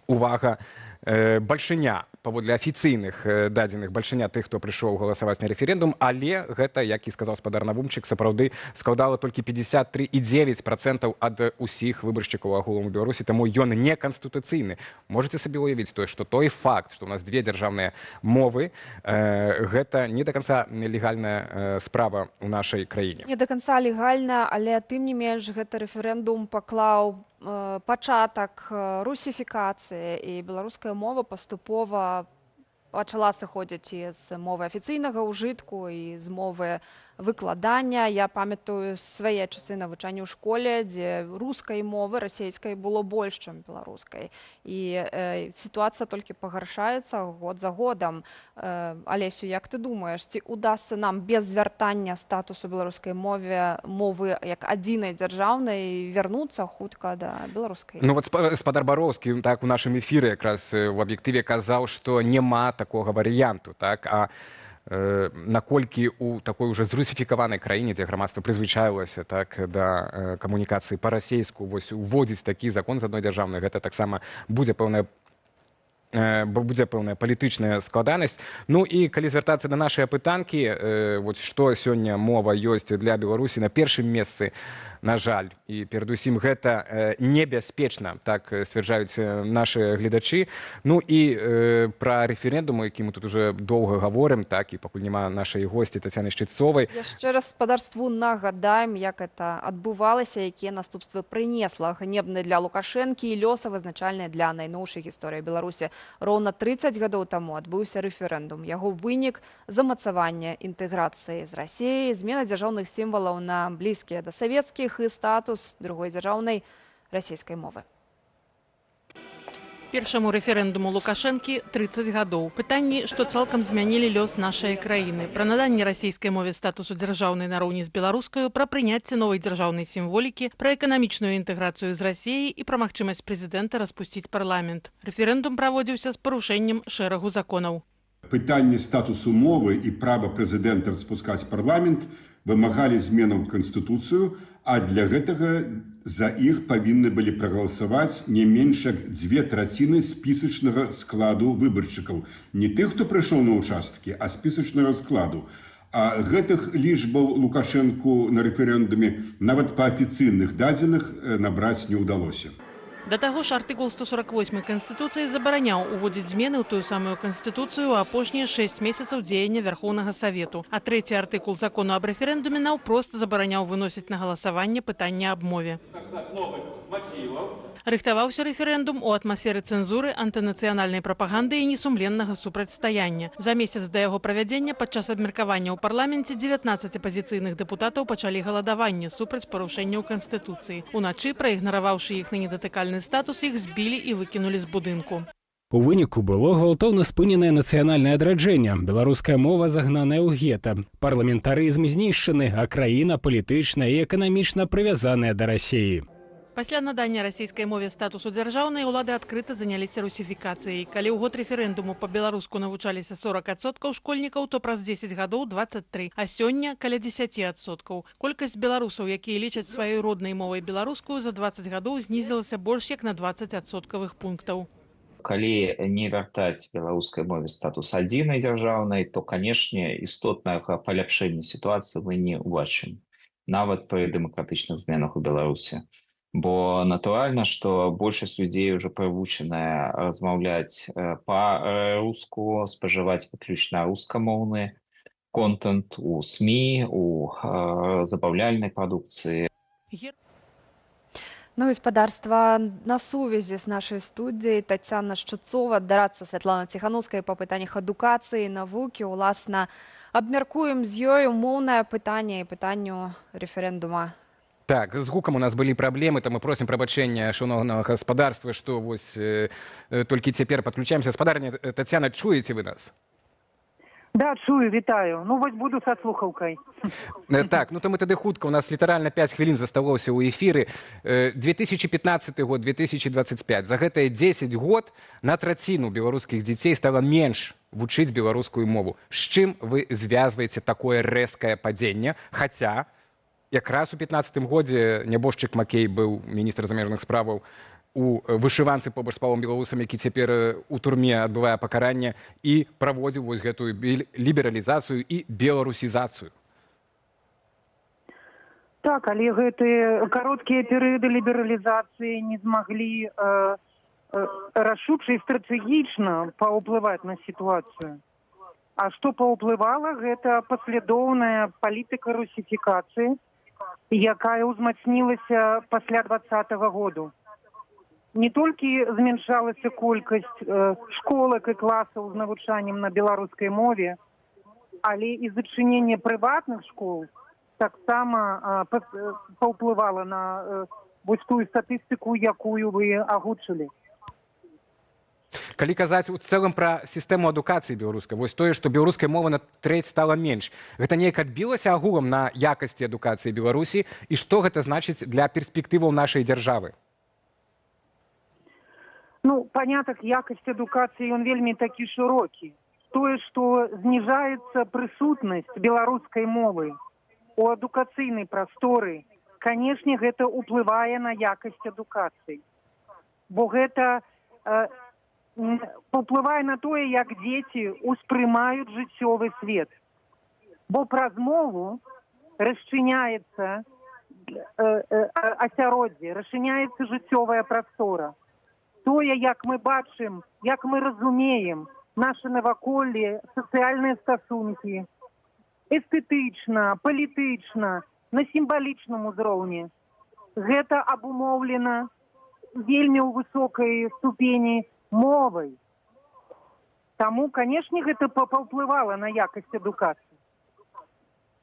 Speaker 19: увага, бальшыня, паводле афіцыйных дадзеных, бальшыня тых, хто прыйшоў галасаваць на рэферэндум, але гэта, як і сказаў спадар Навумчык, сапраўды складала толькі 53,9% ад усіх выбаршчыкаў агулам у Беларусі, таму ён не канстытуцыйны. Можаце сабе ўявіць тое, што той факт, што ў нас две дзяржаўныя мовы, гэта не да канца легальная справа ў нашай краіне.
Speaker 1: Не да канца легальна, але тым не менш гэты рэферэндум паклаў пачатак русіфікацыі, і беларуская мова паступова пачала сыходзіць і з мовы афіцыйнага ўжытку, і з мовы выкладання. Я памятаю свае часы навучання ў школе, дзе рускай мовы, расейскай было больш, чым беларускай. І сітуацыя толькі пагаршаецца год за годам. Алесю, як ты думаеш, ці удасца нам без вяртання статусу беларускай мовы як адзінай дзяржаўнай вярнуцца хутка да беларускай?
Speaker 19: Ну вот спадар Бароўскі, так, у нашым эфіры якраз у аб'ектыве казаў, што няма такога варыянту, так, а наколькі ў такой уже зрусіфікаванай краіне, дзе грамадства прызвычаілася, так, да камунікацыі па-расейску, вось уводзіць такі закон з адной дзяржаўнай, гэта таксама будзе пэўная палітычная складанасць. Ну і калі звяртацца да нашай апытанкі, вот што сёння мова ёсць для Беларусі на першым месцы, на жаль, і перадусім гэта небяспечна, так сцвярджаюць нашы гледачы. Ну і пра рэферэндум, які мы тут уже доўга гаворым, так, і пакуль няма нашай госці Тацяны Шчытцовай.
Speaker 1: Яшчэ раз спадарству нагадаем, як это адбывалася, якія наступствы прынесла ганебны для Лукашэнкі і лёсавызначальны для найноўшай гісторыі Беларусі. Роўна 30 гадоў таму адбыўся рэферэндум. Яго вынік – замацаванне інтэграцыі з Расіяй, змена дзяржаўных сімвалаў на блізкія да савецкіх і статус другой дзяржаўнай расійскай мовы.
Speaker 9: Першаму рэферэндуму Лукашэнкі 30 гадоў. Пытанні, што цалкам змянілі лёс нашай краіны. Пра наданне расійскай мове статусу дзяржаўнай нароўні з беларускаю, пра прыняцце новай дзяржаўнай сімволікі, пра эканамічную інтэграцыю з Расіяй і пра магчымасць прэзідэнта распусціць парламент. Рэферэндум праводзіўся з парушэннем шэрагу законаў.
Speaker 10: Пытанне статусу мовы і права прэзідэнта распускаць парламент вымагалі зменаў у Канстытуцыю, а для гэтага за іх павінны былі прагаласаваць не менш як 2/3 спісачнага складу выбаршчыкаў. Не тых, хто прыйшоў на ўчасткі, а спісачнага складу. А гэтых лічбаў Лукашэнку на рэферэндуме нават па афіцыйных дадзеных набраць не ўдалося.
Speaker 9: Да таго ж, артыкул 148 Канстытуцыі забараняў уводзіць змены ў тую самую Канстытуцыю ў апошнія 6 месяцаў дзеяння Вярхоўнага Савету. А трэці артыкул закону аб рэферэндуме наўпрост забараняў выносіць на галасаванне пытанне аб мове. Рыхтаваўся рэферэндум у атмасферы цэнзуры, антынацыянальнай прапаганды і несумленнага супрацьстаяння. За месяц да яго правядзення падчас абмеркавання ў парламенце 19 апазіцыйных дэпутатаў пачалі галадаванне супраць парушэнняў Канстытуцыі. Уначы, праігнараваўшы іх на недатыкальны статус, іх збілі і выкінулі з будынку.
Speaker 5: У выніку было гвалтоўна спыненае нацыянальнае адраджэнне, беларуская мова загнаная ў гета, парламентарызм знішчаны, а краіна палітычна і эканамічна прывязаная да Расіі.
Speaker 9: Пасля надання расійскай мове статусу дзяржаўнай улады адкрыта заняліся русіфікацыяй. Калі ў год рэферэндуму па-беларуску навучаліся 40% школьнікаў, то праз 10 гадоў 23, а сёння каля 10%. Колькасць беларусаў, якія лічаць сваёй роднай мовай беларускую, за 20 гадоў знізілася больш як на 20 адсоткавых пунктаў.
Speaker 11: Калі не вяртаць беларускай мове статус адзінай дзяржаўнай, то, канешне, істотнага паляпшэння сітуацыі мы не ўбачым, нават пры дэмакратычных зменах у Беларусі. Бо натуральна, што большасць людзей ўжо прывучаная размаўляць па-руску, спажываць выключна рускамоўны контент у СМІ, у забаўляльнай прадукцыі.
Speaker 1: Ну, гаспадарства, на сувязі з нашай студыяй Тацяна Шчуцова, дарадца Святлана Ціханаўскай па пытаннях адукацыі, навукі. Уласна, абмяркуем з ёю моўнае пытанне і пытанню рэферэндума.
Speaker 19: Так, з гукам у нас былі праблемы, то мы просім прабачэння шаноўнага гаспадарства, што вось толькі цяпер падключаемся. Спадарня Тацяна, чуеце вы нас?
Speaker 2: Да, чую, вітаю. Ну, вось буду са слухаўкай.
Speaker 19: Так, ну то мы тады хутка, у нас літаральна 5 хвілін засталося ў эфіры. 2015 год, 2025. За гэтыя 10 год на траціну беларускіх дзяцей стала менш вучыць беларускую мову. З чым вы звязваеце такое рэзкае падзенне? Хаця якраз у 15 годзе нябожчык Макей быў міністр замежных справаў у вышыванцы побач з Павлом Белавусам, які цяпер у турме адбывае пакаранне, і праводзіў вось гэтую лібералізацыю і беларусізацыю.
Speaker 2: Так, але гэтыя кароткія перыяды лібералізацыі не змаглі рашуча і стратэгічна паўплываць на сітуацыю. А што паўплывала, гэта паслядоўная палітыка русіфікацыі, якая ўзмацнілася пасля 20-го году. Не толькі змяншалася колькасць школак і класаў з навучаннем на беларускай мове, але і зачыненне прыватных школ таксама паўплывала на вось тую статыстыку, якую вы агучылі.
Speaker 19: Калі казаць у цэлым пра сістэму адукацыі беларускай, вось тое, што беларускай мовы на трэць стала менш, гэта неяк адбілася агулам на якасці адукацыі Беларусі, і што гэта значыць для перспектываў нашай дзяржавы?
Speaker 2: Ну, панятак якасць адукацыі, ён вельмі такі шырокі. Тое, што зніжаецца прысутнасць беларускай мовы у адукацыйнай прасторы, канешне, гэта ўплывае на якасць адукацыі. Бо гэта паўплывае на тое, як дзеці ўспрымаюць жыццёвы свет. Бо праз мову расчыняецца асяроддзе, расчыняецца жыццёвая прастора. Тое, як мы бачым, як мы разумеем нашы наваколле, сацыяльныя стасункі, эстэтычна, палітычна, на сімвалічным узроўні. Гэта абумоўлена вельмі ў высокай ступені мовай. Таму, канешне, гэта паўплывала на якасць адукацыі.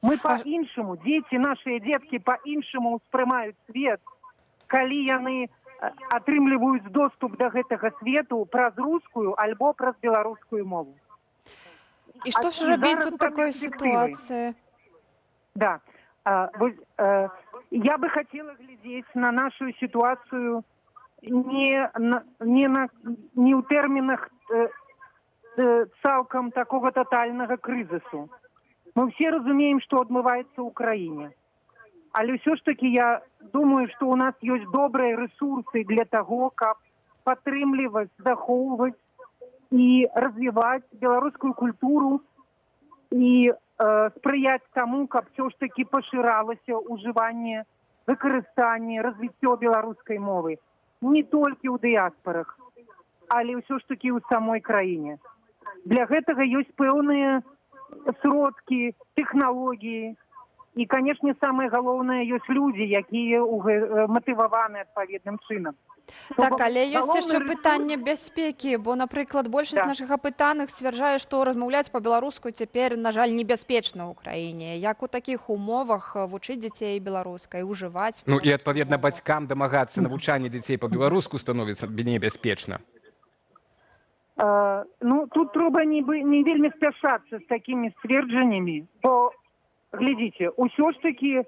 Speaker 2: Мы па-іншаму, дзеці, нашыя дзеткі па-іншаму ўспрымаюць свет, калі яны атрымліваюць доступ да гэтага свету праз рускую альбо праз беларускую мову.
Speaker 1: І што ж рабіць у такой сітуацыі?
Speaker 2: Да. Я бы хотела глядзець на нашу сітуацыю не ў тэрмінах цалкам такога татальнага крызісу. Мы ўсе разумеем, што адбываецца ў краіне. Але ўсё ж такі я думаю, што ў нас ёсць добрыя рэсурсы для таго, каб падтрымліваць, захоўваць і развіваць беларускую культуру і спрыяць таму, каб ўсё ж такі пашыралася ўжыванне, выкарыстанне, развіццё беларускай мовы. Не толькі ў дыяспарах, але ўсё ж такі ў самой краіне. Для гэтага ёсць пэўныя сродкі, тэхналогіі. І, канешне, самае галоўнае, ёсць людзі, якія матываваны адпаведным чынам.
Speaker 1: Так, але ёсць яшчэ пытанне бяспекі, бо, напрыклад, большасць нашых апытаных сцвярджае, што размаўляць па-беларуску цяпер, на жаль, небяспечна ў краіне. Як у такіх умовах вучыць дзяцей беларускай, ужываць?
Speaker 19: Ну і, адпаведна, бацькам дамагацца навучання дзяцей па-беларуску становіцца небяспечна.
Speaker 2: Ну, тут трэба не вельмі спяшацца з такімі сцверджаннямі, бо, глядзіце, усё ж такі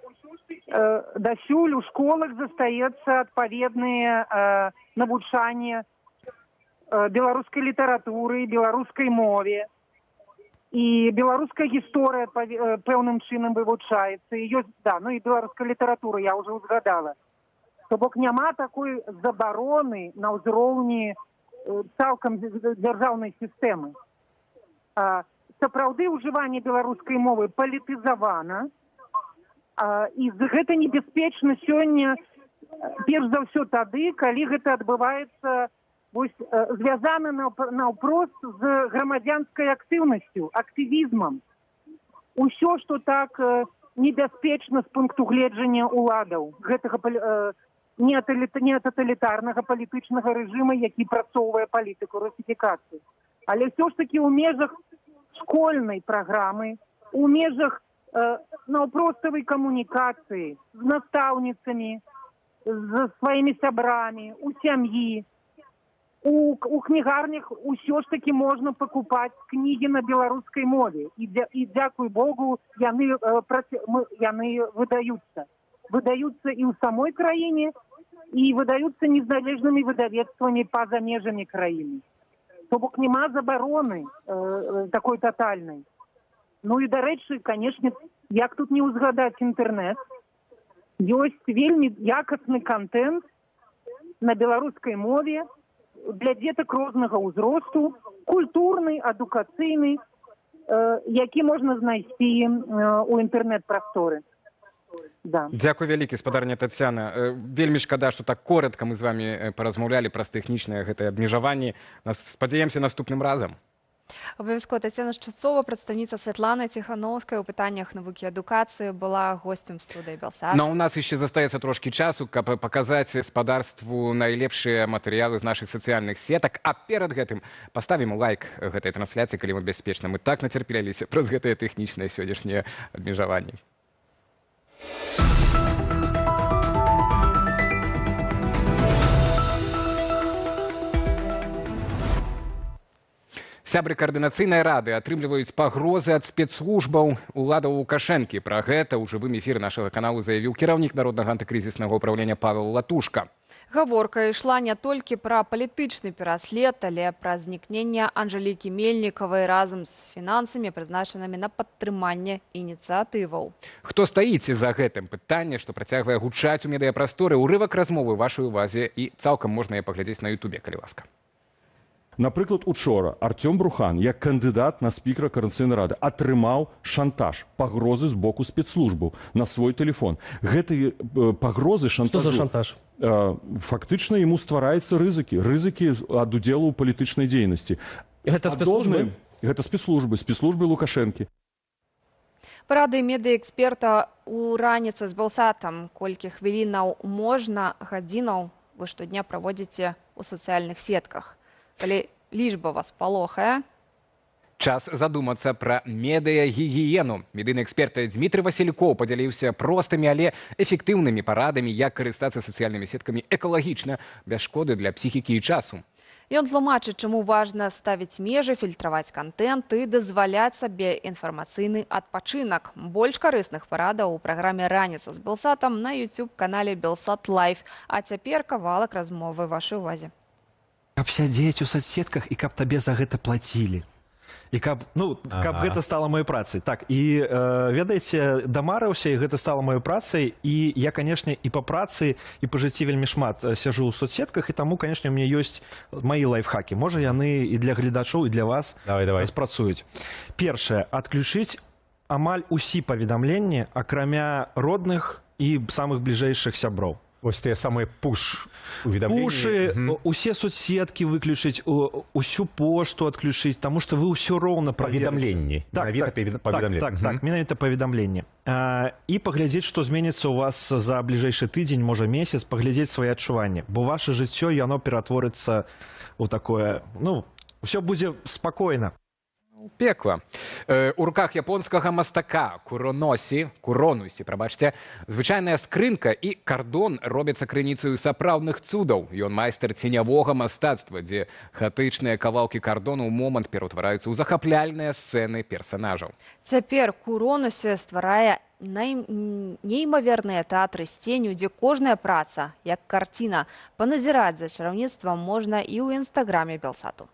Speaker 2: Дасюль у школах застаецца адпаведнае навучанне беларускай літаратуры, беларускай мове. І беларуская гісторыя пэўным чынам вывучаецца. І ёсць, да, ну і беларуская літаратура, я ўжо ўзгадала. То бок няма такой забароны на ўзроўні цалкам дзяржаўнай сістэмы. Сапраўды ўжыванне беларускай мовы палітызавана, і гэта небяспечна сёння перш за ўсё тады, калі гэта адбываецца вось, звязана наўпрост з грамадзянскай актыўнасцю, актывізмам. Усё, што так небяспечна з пункту гледжання ўладаў гэтага не таталітарнага палітычнага рэжыма, які прасоўвае палітыку русіфікацыі. Але ўсё ж такі ў межах школьнай праграмы, у межах наўпроставай камунікацыі з настаўніцамі, з сваімі сябрамі, у сям'і, у кнігарнях усё ж такі можна пакупаць кнігі на беларускай мове. І дзякуй Богу, яны выдаюцца. Выдаюцца і ў самой краіне, і выдаюцца незалежнымі выдавецтвамі па-за межамі краіны. То бок няма забароны такой татальнай. Ну і, дарэчы, канешне, як тут не ўзгадаць інтэрнэт, ёсць вельмі якасны кантэнт на беларускай мове для дзетак рознага ўзросту, культурны, адукацыйны, які можна знайсці ў інтэрнэт-прасторы. Да.
Speaker 19: Дзякуй вялікі, спадарня Тацяна. Вельмі шкада, што так коратка мы з вамі паразмаўлялі праз тэхнічныя гэтыя абмежаванні. Нас спадзяемся, наступным разам.
Speaker 1: Абавязкова. Тацяна Шчацова, прадстаўніца Святланы Ціханоўскай у пытаннях навукі і адукацыі, была госцем студыі Белсат.
Speaker 19: Но у нас яшчэ застаецца трошкі часу, каб паказаць спадарству найлепшыя матэрыялы з нашых сацыяльных сетак. А перад гэтым паставім лайк гэтай трансляцыі, калі мы бяспечна. Мы так нацярпеліся праз гэтыя тэхнічныя сённяшнія абмежаванні. Сябры Каардынацыйнай рады атрымліваюць пагрозы ад спецслужбаў уладаў Лукашэнкі. Пра гэта ў жывым эфіры нашага каналу заявіў кіраўнік Народнага антыкрызіснага ўпраўлення Павел Латушка.
Speaker 1: Гаворка ішла не толькі пра палітычны пераслед, але пра знікненне Анжалікі Мельнікавай разам з фінансамі, прызначанымі на падтрыманне ініцыятываў.
Speaker 19: Хто стаіць за гэтым, пытанне, што працягвае гучаць у медыяпрасторы. Урывак размовы вашай увазе, і цалкам можна яе паглядзець на Ютубе, калі ласка.
Speaker 4: Напрыклад, учора Арцём Брухан, як кандыдат на спікера Каардынацыйнай рады, атрымаў шантаж, пагрозы з боку спецслужбаў на свой телефон. Гэтыя пагрозы шантажу.
Speaker 6: Что за шантаж?
Speaker 4: Фактычна яму ствараецца рызыкі ад удзелу ў палітычнай дзейнасці.
Speaker 6: Гэта спецслужбы?
Speaker 4: Гэта спецслужбы, спецслужбы Лукашэнкі.
Speaker 1: Парады медыяэксперта ў Раніцы з Белсатам. Колькі хвілінаў можна, гадзінаў вы штодня праводзіце ў сацыяльных сетках? Калі лічба вас палохае,
Speaker 19: Час задумацца пра медыягігіену. Медыйны эксперт Дмітрый Васількоў падзяліўся простымі, але эфектыўнымі парадамі, як карыстацца сацыяльнымі сеткамі экалагічна, без шкоды для псіхікі і часу.
Speaker 1: Ён тлумачыць, чаму важна ставіць межы, фільтраваць кантэнт і дазваляць сабе інфармацыйны адпачынак. Больш карысных парадаў у праграме «Раніца з Белсатам» на YouTube-канале Белсат Лайф. А цяпер кавалак размовы вашай увазе.
Speaker 23: Каб сядзець у соцсетках і каб табе за гэта плацілі. І каб, ну, каб гэта стала маёй працай. Так, і ведаеце, дамарыўся, і гэта стала маёй працай, і я, канешне, і па працы, і па жыцці вельмі шмат сяжу ў соцсетках, і таму, канешне, у мяне ёсць мае лайфхакі. Можа, яны і для гледачоў, і для вас
Speaker 24: Давай, давай.
Speaker 23: спрацуюць. Першае, адключыць амаль усі паведамленні, акрамя родных і самых бліжэйшых сяброў.
Speaker 24: Вось тыя самыя пуш уведамленні.
Speaker 23: Пушы, усе соцсеткі выключыць, усю пошту адключыць, таму што вы ўсё роўна праверыце.
Speaker 24: Паведамленні.
Speaker 23: Так,
Speaker 24: Менавіта
Speaker 23: так, так,
Speaker 24: паведамленні.
Speaker 23: так, менавіта паведамленні. І паглядзець, што зменіцца ў вас за бліжэйшы тыдзень, можа, месяц, паглядзець свае адчуванні. Бо ваше жыццё, яно ператворыцца ў такое, ну, ўсё будзе спакойна.
Speaker 19: Пекла. У руках японскага мастака Куроносі, Куронусі, прабачце, звычайная скрынка і кардон робяцца крыніцаю сапраўдных цудаў. Ён майстар ценявога мастацтва, дзе хаатычныя кавалкі кардону ў момант пераўтвараюцца ў захапляльныя сцэны персанажаў.
Speaker 1: Цяпер Куронусі стварае неймаверныя тэатры з ценню, дзе кожная праца як карціна. Паназіраць за чараўніцтвам можна і ў інстаграме Белсату.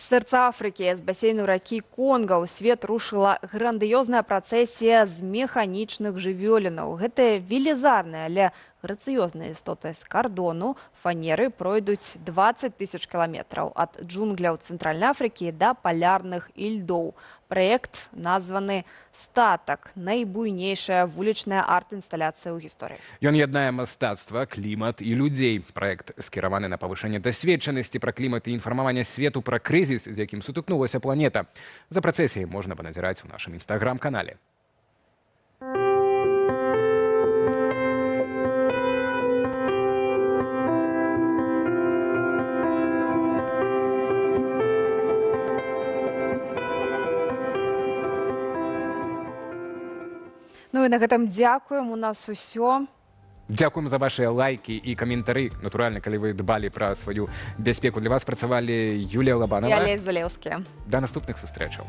Speaker 1: З сэрца Афрыкі, з басейну ракі Конга ў свет рушыла грандыёзная працэсія з механічных жывёлінаў. Гэтыя велізарныя, але грацыёзныя істоты з кардону фанеры пройдуць 20 тысяч кіламетраў ад джунгляў Цэнтральнай Афрыкі да палярных ільдоў. Праект названы «Статак» – найбуйнейшая вулічная арт-інсталяцыя ў гісторыі.
Speaker 19: Ён яднае мастацтва, клімат і людзей. Праект скіраваны на павышэнне дасведчанасці пра клімат і інфармаванне свету пра крызіс, з якім сутыкнулася планета. За працэсіяй можна паназіраць у нашым інстаграм-канале.
Speaker 1: Ну і на гэтым дзякуем, у нас усё.
Speaker 19: Дзякуем за вашыя лайкі і каментары. Натуральна, калі вы дбалі пра сваю бяспеку. Для вас працавалі Юлія
Speaker 1: І
Speaker 19: Лабанова.
Speaker 1: Алесь Залеўскі.
Speaker 19: Да наступных сустрэчаў.